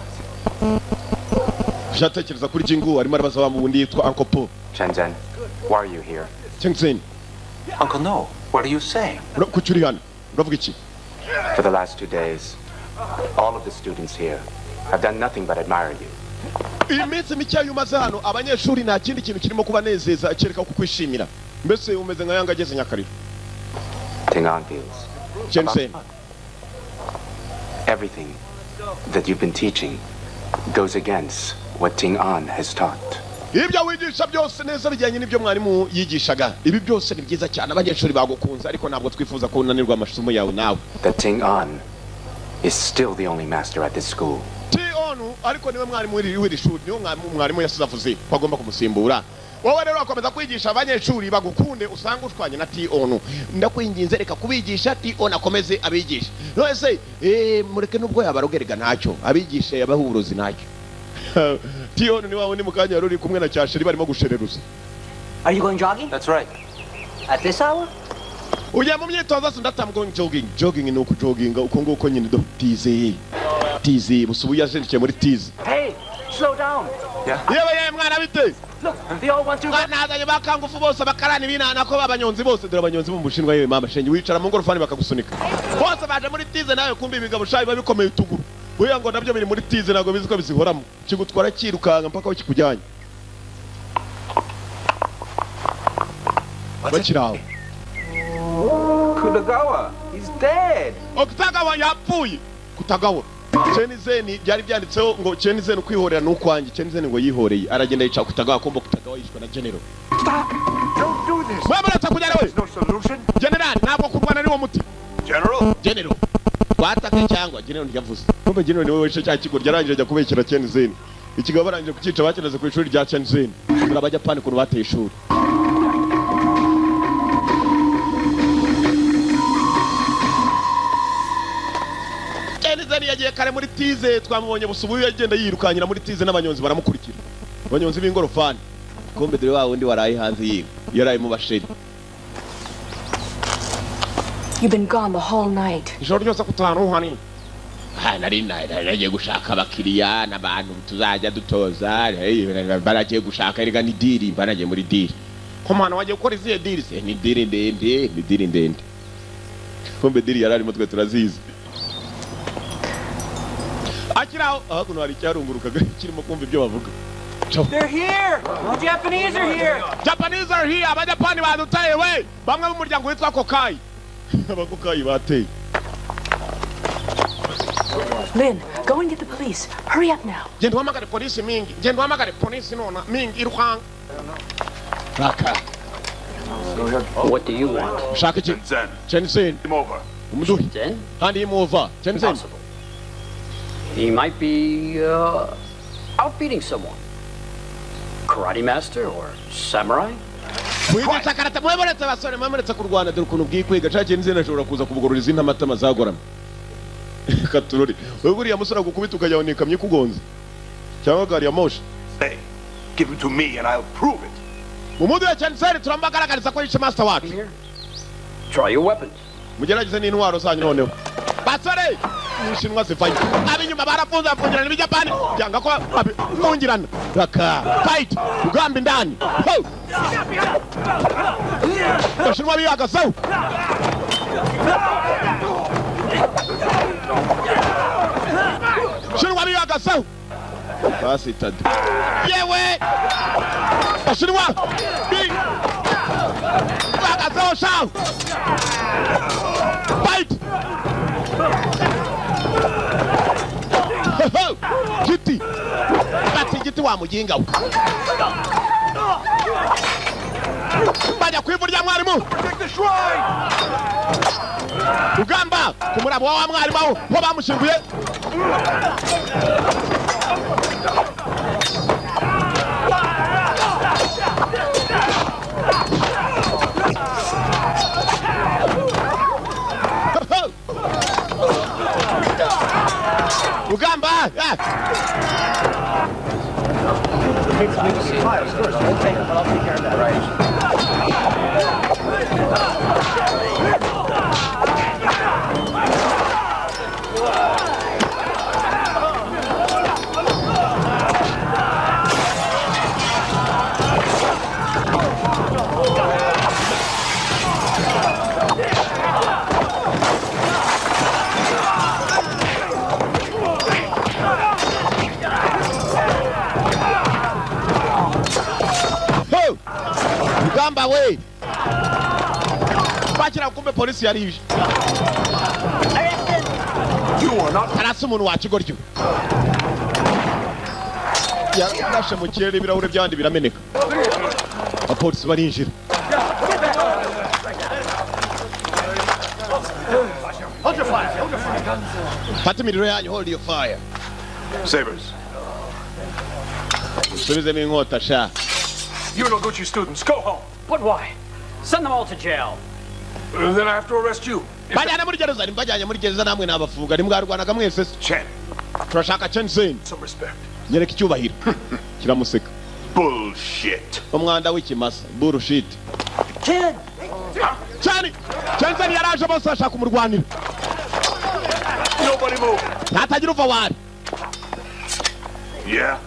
Shatekereza kuri Jingu arimo arabaza wa wundi yitwa Uncle Po. Shenzhen, why are you here? Shenzhen. Uncle No, what are you saying? Kuki uri hano? Uravuga iki? For the last 2 days, all of the students here have done nothing but admire you. Iminsi mike yumaze hano abanyeshuri nta kindi kintu kirimo kubanezeza kereka kukwishimira. Mbese umeze nka yanga ageze Nyakariro. Tingan feels. Shenzhen. Everything that you've been teaching goes against what Ting An has taught. Ibyo wigisha byose neza bijyanye n'ibyo mwarimu yigishaga. Ibi byose ni byiza cyane abanyeshuri bagukunze ariko ntabwo twifuza ko unanirwa amasomo yawe nawe. That Ting An is still the only master at this school. Ting An ariko niwe mwarimu w'iri shuri, niwe mwarimu yasize avuze ko agomba kumusimbura. Wowe rero wakomeza kwigisha abanyeshuri bagukunde usanga ushwanye na Ting An. Ndakwinginze reka kubigisha Ting An akomeze abigisha. None se mureke nubwo yabarogerega ntacyo abigisha yabaha uburozi ntacyo. Ting An ni wawe ni mukanya yari uri kumwe na Cyasheri barimo gushereruza. Are you going jogging? That's right. At this hour? Ujya mu myitozo se ndatam going jogging. Jogging ni ukujoginga uko nguko nyine do tize. Tize busubu yajendikiye muri tize. Hey, slow down. Yeah. Yewe mwana bite? Look, they all want to nazanye bakangufu bose bakarani binana ko babanyonzi bose dore abanyonzi bo mu Bushinwa yewe mama shenge wicara mu ngorofani bakagusunika. Bose baje muri tize nawe kumbi ibigabo shayi babikomeye utuguru. Buya ngo nabyo biri muri tize ntabwo bizi ko bizihoramo. Kigutwara kirukanga mpaka aho kikujyanye. Bakiraho. Kutagawa, he's dead. Okutagawa yapfuye. Kutagawa. Chenizeni byari byanditseho ngo Chenizeni kwihorera n'ukwanjye. Chenizeni ngo yihoreye aragenda yica Kutagawa kumba Kutagawa yishwe na General. Stop! Don't do this. Mama atakujyana we. No solution. General ntabwo kurwana ari wo muti. General. General. Twatake cyangwa General ntiyavuze. Kumbe General niwe wishe cya kigo yarangije ajya kubekera Chenizeni. Ikigabo barangije kukica bakineze ku ishuri rya Chenizeni. Muri abajapani kuntu bateye ishuri. Yagiye kare muri tize twamubonye busubu yagenda yirukanyira muri tize n'abanyonzi baramukurikira. Abanyonzi b'ingorofani. Kumbe dore wa wundi waraye hanze yiwe. Yaraye mu basheri. You've been gone the whole night. Ijoro ryose kutaruhani. Ha nari nagiye gushaka abakiriya n'abantu tuzajya dutoza. Baragiye gushaka erega ni deal, baragiye muri deal. Ko mwana wagiye gukora izihe deal se? Ni deal ndende, ni deal ndende. Kumbe deal yararimo twe turazizi. Akiraho hakuno hari icyarungurukaga kirimo kumva ibyo bavuga. They're here! The Japanese are here! Japanese are here! Abajapani badutaye we! Bamwe b'umuryango witwa Kokai. Abakokai bateye. Lin, go and get the police. Hurry up now. Genda uhamagare polisi mingi. Genda uhamagare polisi nona mingi iruhanga. Raka. What do you want? Shaka iki? Shenzhen. Umuduhi. Hand him over. Shenzhen. He might be out beating someone. Karate master or samurai? Mwigisha karate mwemuretse basore mwemuretse kurwana dore ukuntu bwikwiga cya kintu zina ashobora kuza kubugorora izindi amatama zagoramye. Katurori wewe buriya musore agukubita ukajya unikamye kugonze cyangwa gari ya moshi. Hey, give him to me and I'll prove it. Mumudu ya Chancellor turambagaragariza ko yishe master wacu. Try your weapons. Mugerageze n'intwaro zanyu noneho. Basore Ubushinwa zivayo. Abinyuma barafunze bafungirana n'Ibijapani byanga ko bafungirana. Raka fight ugamba indani. Abashinwa bihagazeho. Abashinwa bihagazeho. Basi tadu. Yewe! Abashinwa bihagazeho shaho. Fight! Giti! Bati giti wa mujinga we. Bajya ku ivu rya mwarimu. Rugamba ku murabo wa mwarimu aho ho bamushinguye. Rugamba! Rugamba we! Bakira kumbe polisi yarije. Arasa umuntu wakigoryo. Yarashe mu kirere ibirahure by'abandi birameneka. Abapolisi barinjira. Hold your fire. Hold your fire. Fata imiriro yanyu, hold your fire. Sabers. Subizemo inkota sha. You Noguchi students, go home. But why? Send them all to jail. Then I have to arrest you. Bajyana muri gereza, mbajyanye muri gereza namwe nabafunga, nimwarwanaga mwese. Chen. Turashaka Chen Zhen. Some respect. Nyereka icyubahiro. Kiramuseka. Bullshit. Umwanda w'ikimasa, bullshit. Chen. Chen. Chen Zhen yaraje bose bashaka kumurwanira. Nobody move. Ntatagira uva wari. Yeah.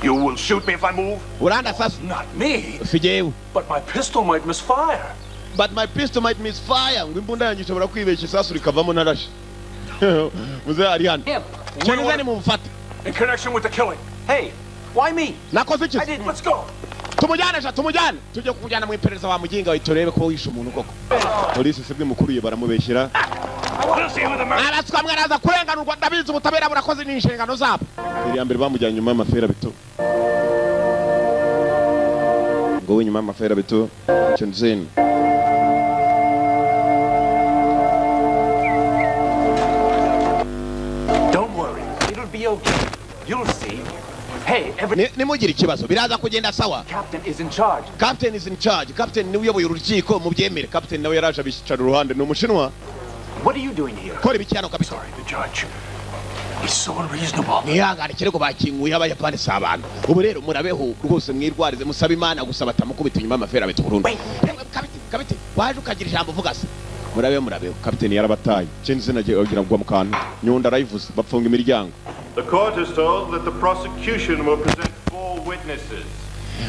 You will shoot me if I move? Uranda sasa. Not me. Sijewe. But my pistol might misfire. But my pistol might misfire. Ngo imbunda yanjye ishobora kwibeshya isasu rikavamo narashe. Muze ari hano. Chen Zhen mumufate. In connection with the killing. Hey, why me? Nakoze iki? I didn't. Let's go. Tumujyane sha, tumujyane. Tujye kujyana mu iperereza wa mujinga we turebe ko wishe umuntu koko. Polisi sibwe mukuriye baramubeshyera. Araswa mwaraza kurenganurwa ndabizi ubutabera burakoze n'inshingano zabo. Iri mbere bamujyanye nyuma y'amafera bito. Ngo nyuma y'amafera bito Chen Zhen. Don't worry. It'll be okay. You'll see. Hey, every nimugire ikibazo biraza kugenda sawa. Captain is in charge. Captain is in charge. Captain niwe uyoboye urukiko mubyemere. Captain nawe yaraje abicara uruhande ni umushinwa. What are you doing here? Kora ibiki hano kabisa. Sorry, the judge. He's so unreasonable. Mwihangane ikirego bakinguye abayapani si abantu. Ubu rero murabeho rwose mwirwarize musabe Imana gusa batamukubita inyuma y'amafera bita burundu. Kabiti, waje ukagira ijambo uvuga se. Murabeho murabeho. Captain yarabataye. Chen Zhen agiye agira ngo mu kantu. Nyunda arayivuze bapfunga imiryango. The court is told that the prosecution will present 4 witnesses.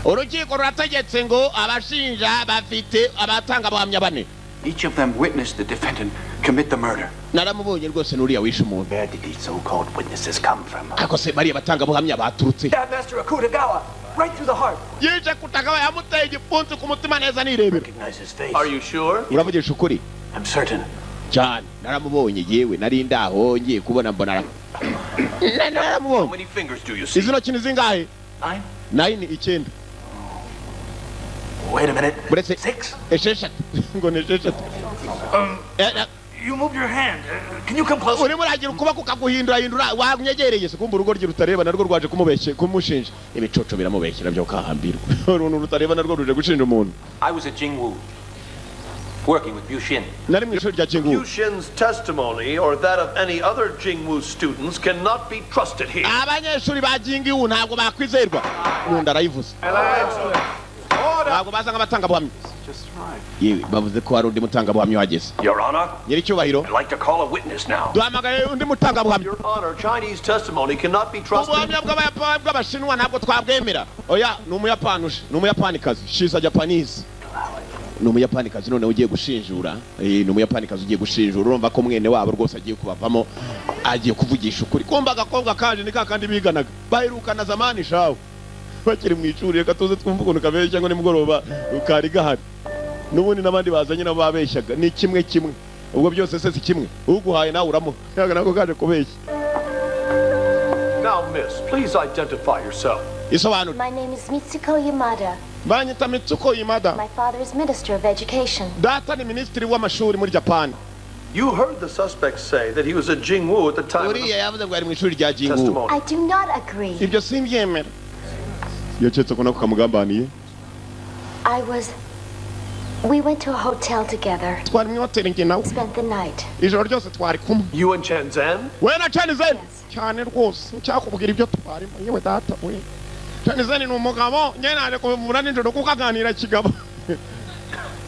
Urukiko rurategetse ngo abashinja bafite abatangabuhamya bane. Each of them witnessed the defendant commit the murder. Naramubonye rwose nuriya wishe umuntu. Where did these so-called witnesses come from? Ariko se bariya batangabuhamya baturutse. That Master Akutagawa, right through the heart. Yije Akutagawa yamuteye igipfunsi ku mutima neza nirebera. Recognize his face. Are you sure? Uravugisha ukuri? I'm certain. Cyane naramubonye yewe nari ndaho ngiye kubona mbona. Naramubonye. How many fingers do you see? Izi ntoki ni zingahe? 9. 9 9. Wait a minute. 6. Esheshatu. Ngo ni esheshatu. You moved your hand. Can you come closer? Urimo uragira ukuboko ukaguhindura hindura wanyegereye se kumva urugo rye rutareba narwo rwaje kumubeshye kumushinja. Ibicucu biramubeshyira byo kahambirwa. Uruntu rutareba narwo ruje gushinja umuntu. I was at Jingwu. Working with Bushin. Nari mu ishuri rya Jingu. Yushin's testimony or that of any other Jingwu students cannot be trusted here. Abanyeshuri ba Jingu ntabwo bakwizerwa. Nkunda arayivuze. Ntabwo baza nk'abatangabuhamya. Yewe, bavuze ko hari undi mutangabuhamya uhageze. Your Honor, Nyiricyubahiro, I'd like to call a witness now. duhamagaye undi mutangabuhamya. Your Honor, Chinese testimony cannot be trusted. Ubuhamya bw'Abashinwa ntabwo twabwemera. Oya, ni Umuyapani uje, ni Umuyapanikazi. She's a Japanese. Ni Umuyapanikazi noneho ugiye gushinjura. Ni Umuyapanikazi ugiye gushinjura. Urumva ko mwene wabo rwose agiye kubavamo, agiye kuvugisha ukuri. Kumva agakobwa kaje ni kakandi biganaga, baherukana zamani shawe bakiri mu ishuri. Reka tuze twumve ukuntu kabeshya ngo nimugoroba kari gahari. N'ubundi n'abandi bazanye nabo babeshyaga, ni kimwe kimwe. Ubwo byose se si kimwe? Uguhaye nawe uramuha. Yaga nako kaje kubeshya. Now, miss, please identify yourself. Isobanura. My name is Mitsuko Yamada. Banyita Mitsuko Yamada. My father is Minister of Education. Data ni minisitiri w'amashuri muri Japan. You heard the suspect say that he was at Jingwu at the time of the Uriya yavuze ngo ari mu ishuri rya Jingu. testimony. I do not agree. Ibyo simbyemera. Yaketse ko nako kamugambaniye. I was. We went to a hotel together. Twari mu hoteli njye nawe. Spent the night. Ijoro ryose twari kumwe. You and Chen Zhen? We na Chen Zhen? Cyane rwose, ncyakubwira ibyo twarimo. Yewe data we. Chen Zhen ni umugabo, njye naje kumuvura nijoro kuko aganira kigabo.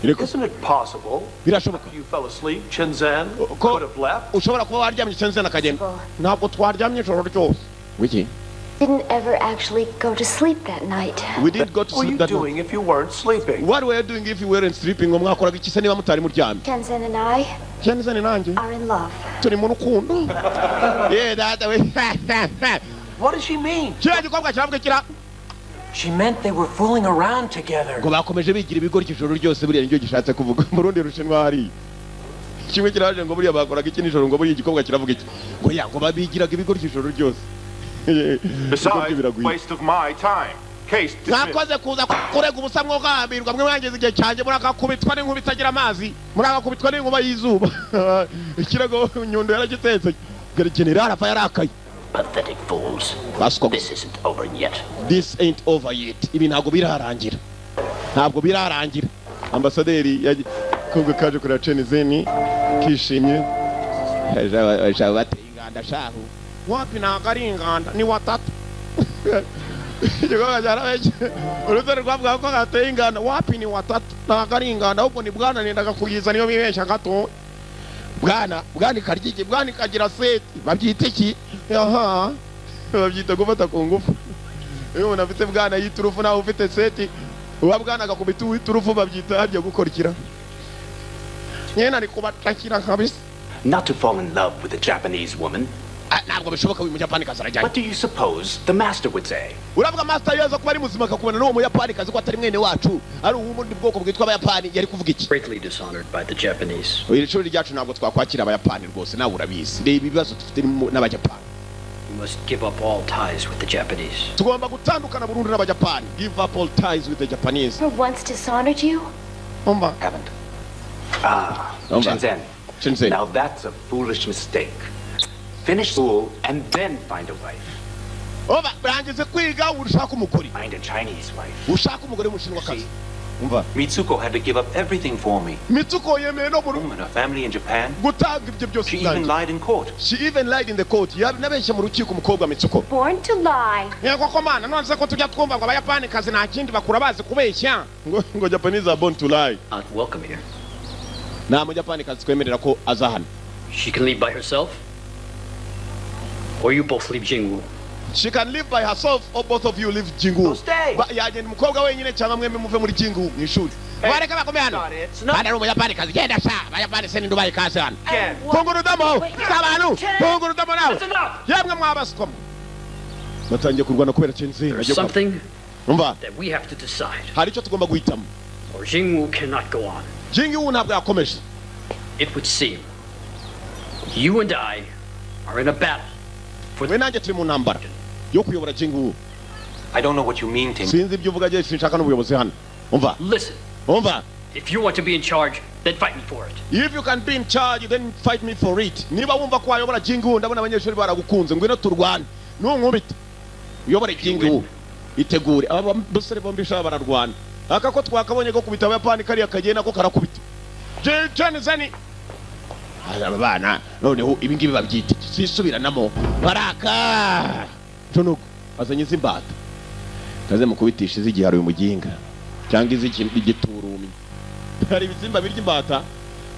Isn't it possible Birashoboka you fell asleep, Chen Zhen could have left? ushobora kuba waryamye Chen Zhen akagenda. Ntabwo twaryamye ijoro ryose. Wiki? Didn't ever actually go to sleep that night. We did go to What were sleep you that night. doing if you weren't sleeping? What were you doing if you weren't sleeping? Ngo mwakoraga iki se niba mutari muryamye? Chen Zhen and I Chen Zhen nanjye are in love. turi mu rukundo. Yeah, data we. What does she mean? Kiriya gikobwa kiravuga kira. She meant they were fooling around together. Ngo bakomeje bigira ibigoryi ijoro ryose, buriya nicyo gishatse kuvuga. Mu rundi rushinwa hariya. Kimwe kiraje ngo buriya bakoraga iki nijoro, ngo buriya igikobwa kiravuga iki? Ngo ya ngo babigiraga ibigoryi ijoro ryose. Besides, waste of my time. Case dismissed. Mwakoze kuza kurega ubusa mwogambirwa, mwe mwangiza igihe cyanjye, murakakubitwa n'inkuba itagira amazi, murakakubitwa n'inkuba y'izuba. Ikirego Nyundo yaragitetse. General arapfa yarakaye. Pathetic fools. Baswa. This isn't over yet. This ain't over yet. Ibi ntabwo birarangira. Ntabwo birarangira. Ambasaderi kobwa kaje kureba Chen Zhen kishimye. Bateye inganda shahu. Wapi ntabwo ari inganda, ni watatu. Igikorwa cyarabeshye. Urutare rwavuga ko gateye inganda, wapi ni watatu. Ntabwo ari inganda, ahubwo ni bwana nendaga kuyiza niyo bibeshya gato. Bwana, bwana ikarya iki, bwana ikagira seti. Babyita iki? Aha. Babyita gufata ku ngufu. Iyo umuntu afite bwana yiturufu nawe ufite seti, uba bwana agakubita uwiturufu, babyita harya gukorikira. Nyene ari kubatakira kabisa. Not to fall in love with a Japanese woman. Ntabwo bishoboka, uyu Muyapanikazi arajyanye. What do you suppose the master would say? Uravuga master yaza kuba ari muzima akakubona n'uwo Muyapanikazi ko atari mwene wacu, ari uw'ubundi bwoko bwitwa Abayapani, yari kuvuga iki? Greatly dishonored by the Japanese. Iri shuri ryacu ntabwo twakwakira Abayapani rwose, nawe urabizi. Reba ibibazo dufite n'Abayapani. We must give up all ties with the Japanese. Tugomba gutandukana burundu n'Abayapani. Give up all ties with the Japanese. For once dishonored you? Umva. Haven't. Ah, Chen Zhen. Chen Zhen. Now that's a foolish mistake. Finish school and then find a wife. Oba, rangize kwiga ushaka umugore. Find a Chinese wife. Ushaka umugore w'Umushinwakazi. Umva. Mitsuko had to give up everything for me. Mitsuko yemeye no Home and her family in Japan. gutanga ibyo byose. She even lied in court. She even lied in the court. Yabeshye mu rukiko umukobwa Mitsuko. Born to lie. Yego ko mana, none se ko tujya twumva ngo Abayapani kazi nta kindi bakura bazi kubeshya. Ngo Japanese are born to lie. Not welcome here. Nta Muyapani kazi twemerera ko aza hano. She can leave by herself. Or you both leave Jingwu. She can live by herself or both of you leave Jingwu. Yagenda umukobwa wenyine cyangwa mwembi muve muri Jingwu mu ishuri. Bareka bakome hano. Bana ari Umuyapani kazi genda sha. Abayapani se nindubaye kazi hano. Funga urudomo. Abantu, funga urudomo nawe. Yemwe mwabaswamo. Batangiye kurwana kubera Chen Zhen. There's something Umva. that we have to decide. Hari icyo tugomba guhitamo. Or Jingwu cannot go on. Jingwu ntabwo yakomeje. It would seem you and I are in a battle. We nanjye turi mu ntambara yo kuyobora Jingwu. I don't know what you mean, Tim. Sinzi ibyo uvuga, sinshaka n'ubuyobozi hano. Umva. Listen. Umva. If you want to be in charge, then fight me for it. If you can be in charge, then fight me for it. Niba wumva ko wayobora Jingwu, ndabona abanyeshuri baragukunze, ngwino turwane. Nunkubita. Uyobore Jingwu. Itegure. Aba basore bombi shaba bararwana. Aka ko twakabonye ko kubita Abayapani kariya kagenda ko karakubita. Chen Zeni. Aba bana noneho ibi ngibi babyita iki? Sisubiranamo baraka tunuko azanye izimbata kaze mukubitisha izigiharo uyu muginga cyangwa izigiturumye. Hari ibisimba birya imbata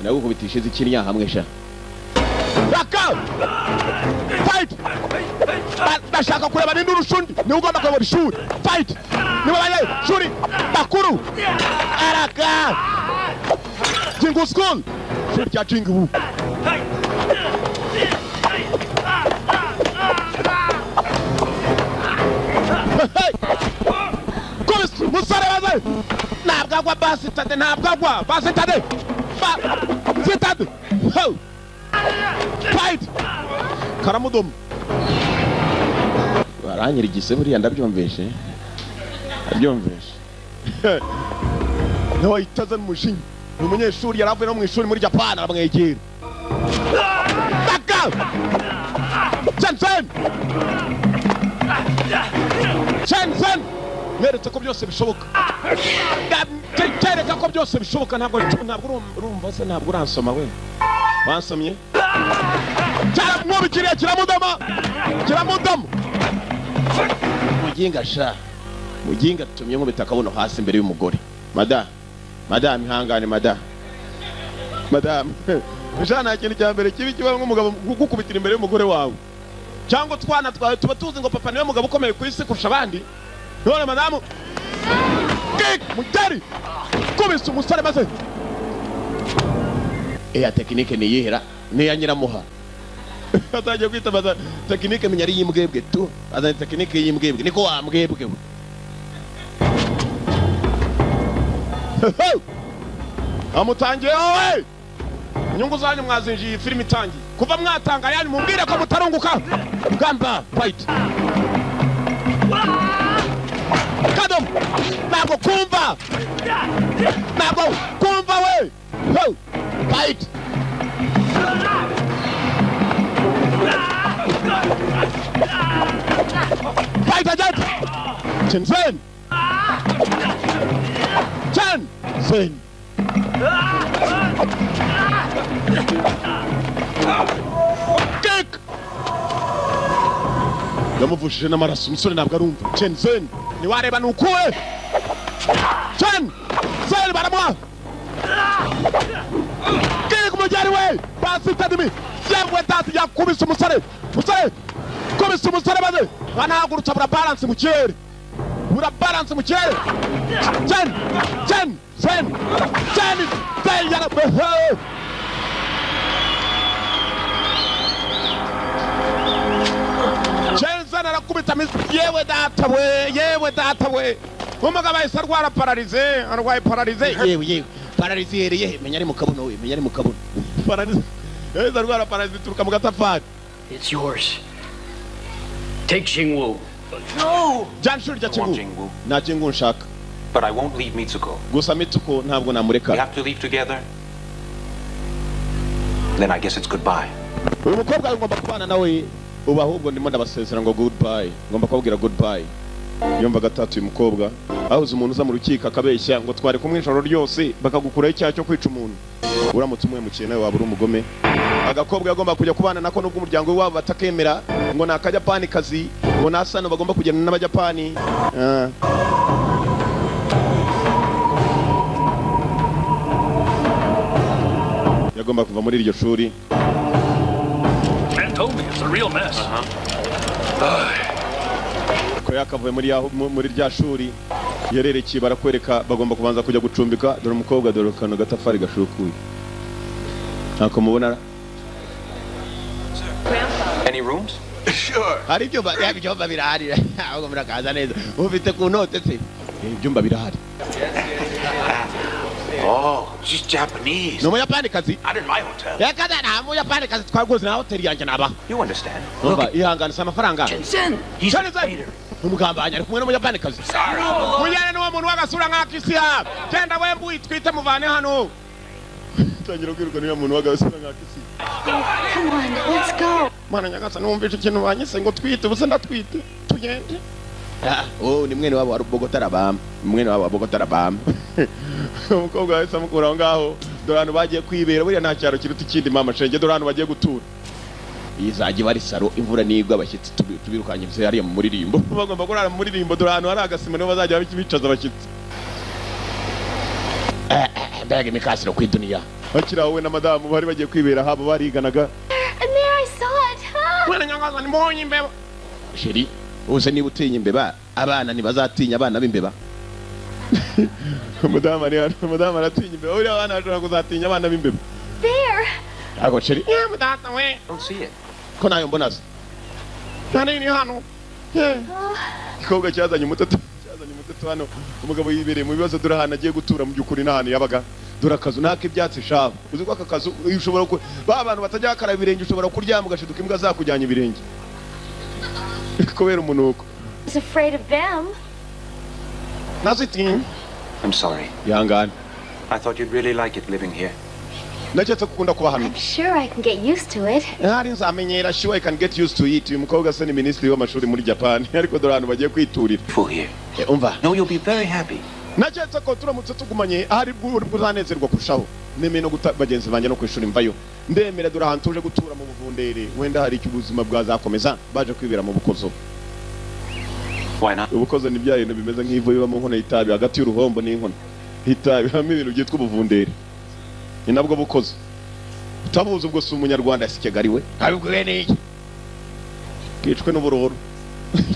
nagukubitisha izikinya hamwe sha. Raka fight. Ndashaka kureba ninde urushundi ni ugomba kuyobora ishuri. Fight niba baye shuri bakuru araka Jingu school shuri rya Jingu. Kubisa umusore waze ntabwo agwa basitade, ntabwo agwa basitade, basitade. Fight karamudomo baranyirigise buriya ndabyumvishe ndabyumvishe. Nawe itaza n'umushinyi ni umunyeshuri yaravuye no mu ishuri muri Japan aramwegera. Baka Chen Zhen Chen Zhen mweretse ko byose bishoboka, kereka ko byose bishoboka. Ntabwo ntabwo urumva se, ntabwo uransoma we wansomye. Cyaramwubikiriye kiramudoma kiramudoma. Muginga sha muginga tumye nkubita akabuno hasi imbere y'umugore. Madam madam ihangane madam madam jana ikintu cya mbere kibi kiba nk'umugabo gukubitira imbere y'umugore wawe cyangwa twana twawe tuba tuzi ngo papa niwe mugabo ukomeye ku isi kurusha abandi. None madamu kick mutari kubisa umusore maze eya tekinike niyihera niya nyiramuha atangiye kwitabaza tekinike menya ari yimbwebwe tu azanye tekinike yimbwebwe niko wambwebwe we. Amutangiye wowe inyungu zanyu mwazinjiye iyi filime itangiye kuva mwatanga yanyu mumbwire ko mutarunguka. Gamba fight kadom ntabwo kumva ntabwo kumva we. Fight fight again. Chen Zhen Chen Zhen kick yamuvushije n'amaraso umusore ntabwo arumva. Chen Zhen niwareba nukuwe Chen Zhen baramuha kick mujyari we basitadimi yewe dati yakubise umusore umusore kubise umusore maze banahagurutsa bura balance mu kirere bura balance mu kirere. Chen Chen Zhen Chen Zhen yara Chen Zhen arakubita yewe data we yewe data we umugabo ahise arwara pararize arwaye pararize yewe yewe pararize yereye menya ari mu kabuno we menya ari mu kabuno pararize yahise arwara pararize ituruka mu gatafari. It's yours. Take Jingwu. No! Jana ishuri rya Jingu. Nta Jingu nshaka. But I won't leave Mitsuko. Gusa Mitsuko ntabwo namureka. We have to leave together. Then I guess it's goodbye. Uyu mukobwa ngomba kubana nawe ubu ahubwo ndimo ndabasezera ngo goodbye. Ngomba kubabwira goodbye. Yumva gatatu uyu mukobwa ahuze umuntu uza mu rukiko akabeshya ngo twari kumwe ijoro ryose bakagukuraho icyaha cyo kwica umuntu. Uramutse umuhemukiye nawe waba uri umugome. Agakobwa yagomba kujya kubana nako nubwo umuryango wabo batakemera ngo ni akajapani kazi ngo nasano bagomba kugenda n'abajapani. Yagomba kuva muri iryo shuri. Man told me it's a real mess. Ko yakavuye muri yaho muri rya shuri yererekeye barakwereka bagomba kubanza kujya gucumbika. Dore umukobwa dore kano gatafari gashukuye ntako mubona. Any rooms? Sure. Hari ibyumba ibyumba birahari ahubwo murakaza neza ufite ku note se ibyumba birahari. Oh, she's Japanese. Ni umuyapani kazi. Not in my hotel. Reka da nta muyapani kazi twaguze na hoteli yanjye naba. You understand? Umva ihangane si amafaranga. Chen Zhen. He's a traitor. Umugambanyi ari kumwe n'umuyapani kazi. Mujyane n'uwo muntu w'agasura nk'akisiya. Genda we mbwitwite muvane hano. Tangira kwiruka niyo muntu w'agasura nk'akisiya. Come on, let's go. Mana nyagasani wumvishe ikintu banyise ngo twite ubuse ndatwite tugende. Oh ni mwene wabo wa Bogota Arabama. Mwene wabo wa Bogota Arabama. Umukobwa wahise amukura aho ngaho. Dore ahantu bagiye kwibera. Buriya nta cyaro kiruta ikindi, mama shenge. Dore ahantu bagiye gutura. Iyi izajya iba ari saro, imvura nigwa abashyitsi tubirukanye hariya mu muririmbo. Bagomba kurara mu muririmbo. Dore ahantu hari agasima, niho bazajya bicaza abashyitsi. Mbega imikasiro ku iduniya! Bakiri aho, we na madamu bari bagiye kwibera habo bariganaga. And there I saw it. Ah. Wena nyangaza, mbonye imbeba. Chérie, uze niba utinya imbeba, abana ntibazatinya abana b'imbeba? Umudamu ari hano, umudamu aratinya imbeba. Buriya abana bashobora kuzatinya abana b'imbeba. There. Ntabwo, chérie. Yewe data we! Don't see it. Ko nayo mbona se? Nta ni hano. Igikobwa cyazanye umutoto, cyazanye umutoto hano. Umugabo yibereye mu bibazo. Dore ahantu agiye gutura mu by'ukuri n'ahantu yabaga. Dore akazu n'ak'ibyatsi shabu. Uzi ko aka kazu ushobora ku ba bantu batajya bakaraba ibirenge, ushobora kuryama ugashiduka imbwa zakujyanye ibirenge kubera umunuko. I was afraid of them. Nazitinya. I'm sorry. Ihangane. I thought you'd really like it living here. Naketse ko ukunda kuba hano. I'm sure I can get used to it. Hari nzamenyera. Sure, I can get used to it. Uyu mukobwa se ni minisitiri w'amashuri muri Japan, ariko dore ahantu bagiye kwiturira. Full here. Umva. No, you'll be very happy. Naketse ko turamutse tugumanye ahari bwo uzanezerwa kurushaho. Nemeye no guta bagenzi banjye no ku ishuri mvayo, ndemera. Dore ahantu tuje gutura mu buvundere, wenda hari icyo ubuzima bwazakomeza. Baje kwibera mu bukozo. Why not? Ubukozo ni bya bintu bimeze nk'ivu biba mu nkono y'itabi, hagati y'uruhombo n'inkono y'itabi habamo ibintu byitwa ubuvundere, ni nabwo bukozo. Utabuzi ubwo si umunyarwanda, si Kigali we. Abibwiwe n'iki? Kicwe n'ubururu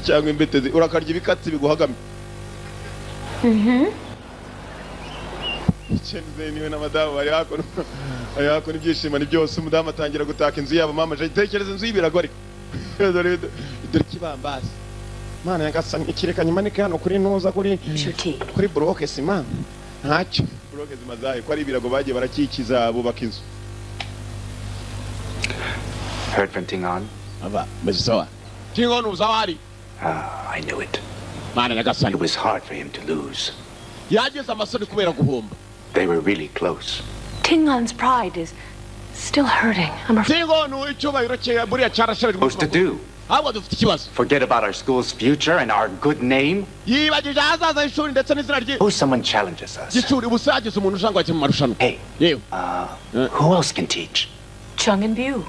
cyangwa imbetezi, urakarya ibikatsi biguhagamye. Chenze niwe na madamu bari hakuno, ibyishimo ni byose. Umudamu atangira gutaka inzu yabo. Mama je, tekereza inzu y'ibirago, ariko dore dore ikibambasi. Mana nyagasani, ikireka nyimanike hano kuri ntuza kuri bloc ciment. Ntacyo bloc ciment zahe ko ari ibirago, bagiye barakikiza bubaka inzu. Heard from Tingon? Aba meze sawa? Tingon uzawari? Ah, I knew it. Mana nyagasani. It was hard for him to lose. Yagize amasoni kubera guhomba. They were really close. Tingon's pride is still hurting, I'm afraid. Tingon icyubahiro cye buriya cyarasharejwe. Supposed to do? Ahubwo dufite ikibazo. Forget about our school's future and our good name? Yibagije ahazaza h'ishuri ndetse n'izina rye Oh, someone challenges us. ry'ishuri. Ubu se hagize umuntu ushaka ngo mu marushanwa? Hey, yewe. Who else can teach? Chung and Bu.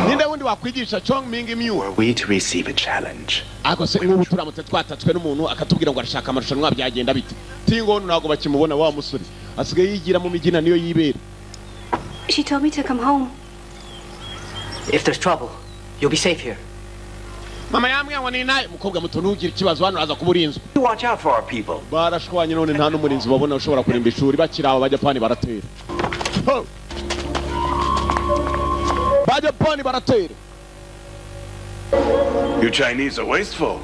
Ninde wundi wakwigisha? Chong Ming Miu. Were we to receive a challenge? Ariko se nk'ubu turamutse twatatswe n'umuntu akatubwira ngo arashaka amarushanwa, byagenda bite? Tingono ntabwo bakimubona. Wa musore asigaye yigira mu migina, niyo yibera. She told me to come home. If there's trouble, you'll be safe here. Mama yambwiye ngo ni nawe mukobwa muto, ntugire ikibazo, hano uraza kuba urinzwe. Watch out for our people. Barashwanye none nta n'umurinzi babona ushobora kurinda ishuri. Bakiri abo, Abajapani baratera. Ho! Bajapani baratera. You Chinese are wasteful.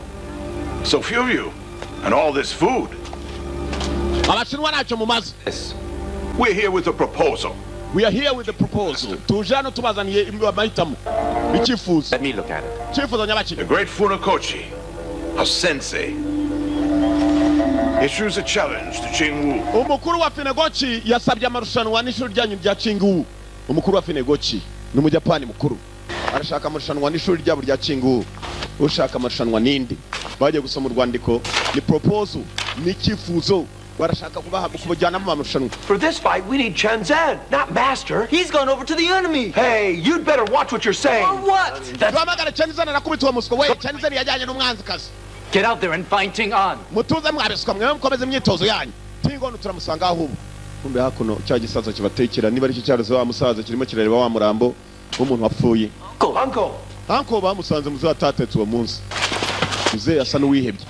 So few of you. And all this food. Abashinwa ntacyo mumaze. We're here with a proposal. We are here with the proposal. Tuje hano tubazaniye amahitamo, icyifuzo. Let me look at it. Icyifuzo nyabaki? The great Funakoshi, a sensei, issues a challenge to Jingwu. Umukuru wa Finegochi yasabye amarushanwa n'ishuri ryanyu rya Chingu. Umukuru wa Finegochi ni umujapani mukuru, arashaka amarushanwa n'ishuri ryabo rya Chingu. Ushaka amarushanwa ninde? Bagiye gusoma urwandiko, ni proposal, ni icyifuzo, barashaka kubaha kubajyana mu marushanwa. For this fight, we need Chen Zhen, not Master. He's gone over to the enemy. Hey, you'd better watch what you're saying. Or what? Duhamagare Chen Zhen, arakubita uwo muswa we. Chen Zhen yajyanye n'umwanzikazi. Get out there and find Ting An. Mutuze mwabiswa mwe, mukomeze imyitozo yanyu. Tingono turamusanga aho ubu. Kumbe hakuno cya gisaza kibatekera, niba aricyo cyaroze wa musaza, kirimo kirareba wa murambo w'umuntu wapfuye. Uncle, uncle. Uncle bamusanze muzehe atatetse uwo munsi. Muzehe asa n'uwihebye.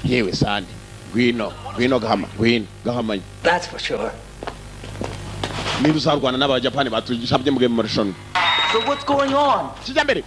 Yewe sande, ngwino, ngwino gahama, ngwino gahamanye. That's for sure. Niba uzarwana n'Abajapani batusabye muge mu marushanwa. So what's going on? Kijya mbere.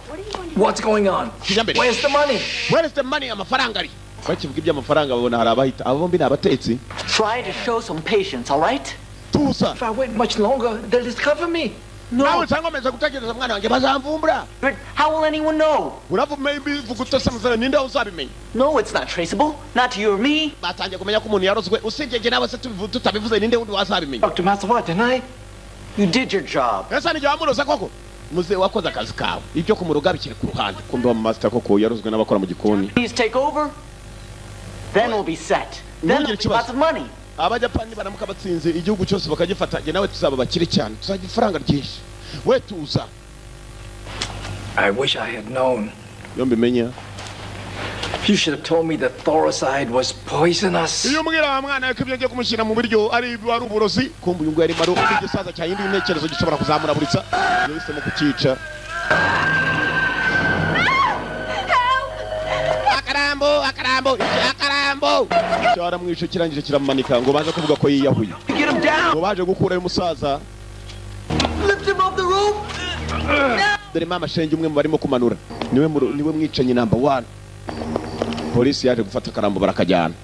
What's going on? Kijya mbere. Where's the money? Where is the money? Amafaranga ari? Bakivuga iby'amafaranga babona hari abahita. Abo bombi ni abatetsi. Try to show some patience, all right? Tusa. If I wait much longer, they'll discover me. No. Nawe cyangwa nkomeza gutekereza mwana wanjye, bazamvumbura. But how will anyone know? Uravuga bivuga utose muzana, ninde uzabimenya? No, it's not traceable. Not to you or me. Batangiye kumenya ko umuntu yarozwe. Usibye njye nawe se, tutabivuze, ninde wundi wazabimenya? Dr. Matsuwa, didn't I? You did your job. Ese nijye wamuroza koko? Muze, wakoze akazi kawe, ibyo kumuroga bikiri ku ruhande. Kumbe wa master koko yarozwe n'abakora mu gikoni. Please take over. Then we'll be set. Then there'll be lots of money. Abajapani baramuka batsinze igihugu cyose bakagifata, njye nawe tuzaba bakire cyane, tuzagira ifaranga ryinshi. We tuza. I wish I had known. Iyo mbimenya. You should have told me that thoricide was poisonous. Iyo umbwira wa mwana ko ibyo ngiye kumushyira mu biryo ari uburozi. Kumva uyu nguyu arimo ari igisaza cyahinduye intekerezo gishobora kuzamuraburitsa. Yahisemo kucyica. Akarambo, akarambo, akarambo. Cyaramwishe kirangije kiramumanika ngo baze kuvuga ko yiyahuye. Ngo baje gukurayo umusaza. Lift him off the roof. Dore mama shenge umwe mu barimo kumanura. Niwe mwicanyi number 1. Polisi yaje gufata akarambo barakajyana.